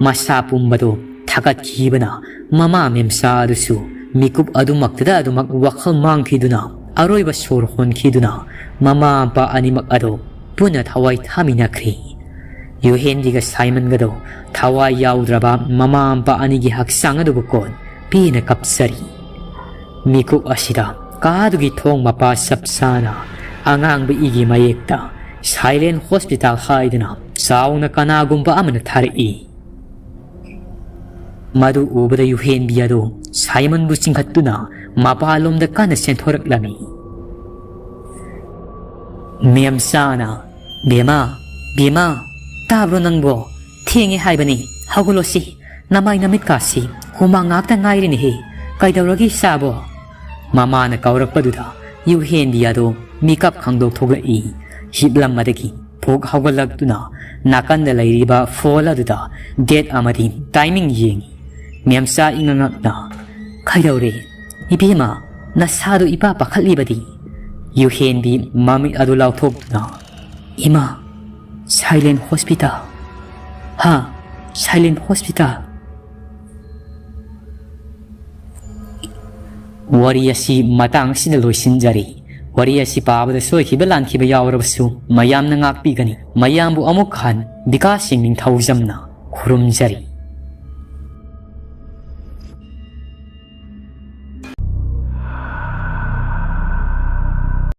ꯃꯁꯥ ꯄꯨꯝꯕꯗꯨ ꯊꯥꯒꯠꯈꯤꯕꯅ ꯃꯃꯥ ꯃꯦꯝꯆꯥ ꯑꯗꯨꯁꯨ ꯃꯤꯀꯨꯞ ꯑꯗꯨꯃꯛꯇꯗ ꯑꯗꯨꯃꯛ ꯋꯥꯈꯜ ꯃꯥꯡꯈꯤꯗꯨꯅ ꯑꯔꯣꯏꯕ ꯁꯣꯔ ꯍꯣꯟꯈꯤꯗꯨꯅ ꯃꯃꯥ ꯃꯄꯥ ꯑꯅꯤꯃꯛ ꯑꯗꯨ ꯄꯨꯟꯅ ꯊꯋꯥꯏ ꯊꯥꯃꯤꯟꯅꯈ꯭ꯔꯤ꯫ ꯌꯨꯍꯦꯟꯕꯤꯒ ꯁꯥꯏꯃꯟꯒꯗꯣ ꯊꯋꯥꯏ ꯌꯥꯎꯗ꯭ꯔꯕ ꯃꯃꯥ ꯃꯄꯥ ꯑꯅꯤꯒꯤ ꯍꯛꯆꯥꯡ ꯑꯗꯨꯕꯨ ꯀꯣꯟ ꯄꯦꯟꯅ ꯀꯞꯆꯔꯤ꯫ ꯃꯤꯀꯨꯞ ꯑꯁꯤꯗ ꯀꯥꯗꯨꯒꯤ ꯊꯣꯡ ꯃꯄꯥ ꯆꯞ ꯆꯥꯅ ꯑꯉꯥꯡꯕ ꯏꯒꯤ ꯃꯌꯦꯛꯇ "ꯁꯥꯏꯂꯦꯟ ꯍꯣꯁꯄꯤꯇꯥꯜ" ꯍꯥꯏꯗꯨꯅ ꯆꯥꯎꯅ ꯀꯅꯥꯒꯨꯝꯕ ꯑꯃꯅ ꯊꯥꯔꯛꯏ꯫ ꯃꯗꯨ ꯎꯕꯗ ꯌꯨꯍꯦꯟꯕꯤ ꯑꯗꯨ ꯁꯥꯏꯃꯟꯕꯨ ꯆꯤꯡꯈꯠꯇꯨꯅ ꯃꯄꯥꯟꯂꯣꯝꯗ ꯀꯟꯅ ꯆꯦꯟꯊꯣꯔꯛꯂꯝꯃꯤ꯫ ꯃꯦꯝꯆꯥꯅ, "ꯕꯦꯃꯥ, ꯕꯦꯃꯥ, ꯇꯥꯕ꯭ꯔꯣ ꯅꯪꯕꯣ? ꯊꯦꯡꯉꯦ ꯍꯥꯏꯕꯅꯤ, ꯍꯧꯒꯠꯂꯣꯁꯤ, ꯅꯃꯥꯏ ꯅꯃꯤꯠꯀꯥꯁꯤ ꯍꯨꯃꯥꯡ ꯉꯥꯛꯇ ꯉꯥꯏꯔꯤꯅꯦꯍꯦ, ꯀꯩꯗꯧꯔꯒꯦ ꯏꯆꯥꯕꯣ?" ꯃꯃꯥꯅ ꯀꯧꯔꯛꯄꯗꯨꯗ ꯌꯨꯍꯦꯟꯕꯤ ꯑꯗꯨ ꯃꯤꯀꯞ ꯈꯪꯗꯣꯛ ꯊꯣꯛꯂꯛꯏ꯫ ꯍꯤꯞꯂꯝꯕꯗꯒꯤ ꯐꯨꯛ ꯍꯧꯒꯠꯂꯛꯇꯨꯅ ꯅꯥꯀꯟꯗ ꯂꯩꯔꯤꯕ ꯐꯣꯟ ꯑꯗꯨꯗ ꯗꯦꯠ ꯑꯃꯗꯤ ꯇꯥꯏꯃꯤꯡ ꯌꯦꯡꯉꯤ꯫ ꯃꯦꯝꯆꯥ ꯏꯉꯛ ꯉꯛꯅ, "ꯀꯩꯗꯧꯔꯦ? ꯏꯕꯦꯝꯃ, ꯅꯁꯥꯗꯨ ꯏꯄꯥ ꯄꯥꯈꯠꯂꯤꯕꯗꯤ?" ꯌꯨꯍꯦꯟꯕꯤ ꯃꯃꯤꯠ ꯑꯗꯨ ꯂꯥꯎꯊꯣꯛꯇꯨꯅ, "ꯏꯃꯥ, ꯁꯥꯏꯂꯦꯟ ꯍꯣꯁꯄꯤꯇꯥꯜ꯫ ꯍꯥ, ꯁꯥꯏꯂꯦꯟ ꯍꯣꯁꯄꯤꯇꯥꯜ꯫" ꯋꯥꯔꯤ ꯑꯁꯤ ꯃꯇꯥꯡ ꯑꯁꯤꯗ ꯂꯣꯏꯁꯤꯟꯖꯔꯤ꯫ ꯋꯥꯔꯤ ꯑꯁꯤ ꯄꯥꯕꯗ ꯁꯣꯏꯈꯤꯕ ꯂꯥꯟꯈꯤꯕ ꯌꯥꯎꯔꯕꯁꯨ ꯃꯌꯥꯝꯅ ꯉꯥꯛꯄꯤꯒꯅꯤ꯫ ꯃꯌꯥꯝꯕꯨ ꯑꯃꯨꯛ ꯍꯟ ꯕꯤꯀꯥꯁ ꯁꯤꯡ ꯅꯤꯡꯊꯧꯖꯝꯅ ꯈꯨꯔꯨꯝꯖꯔꯤ꯫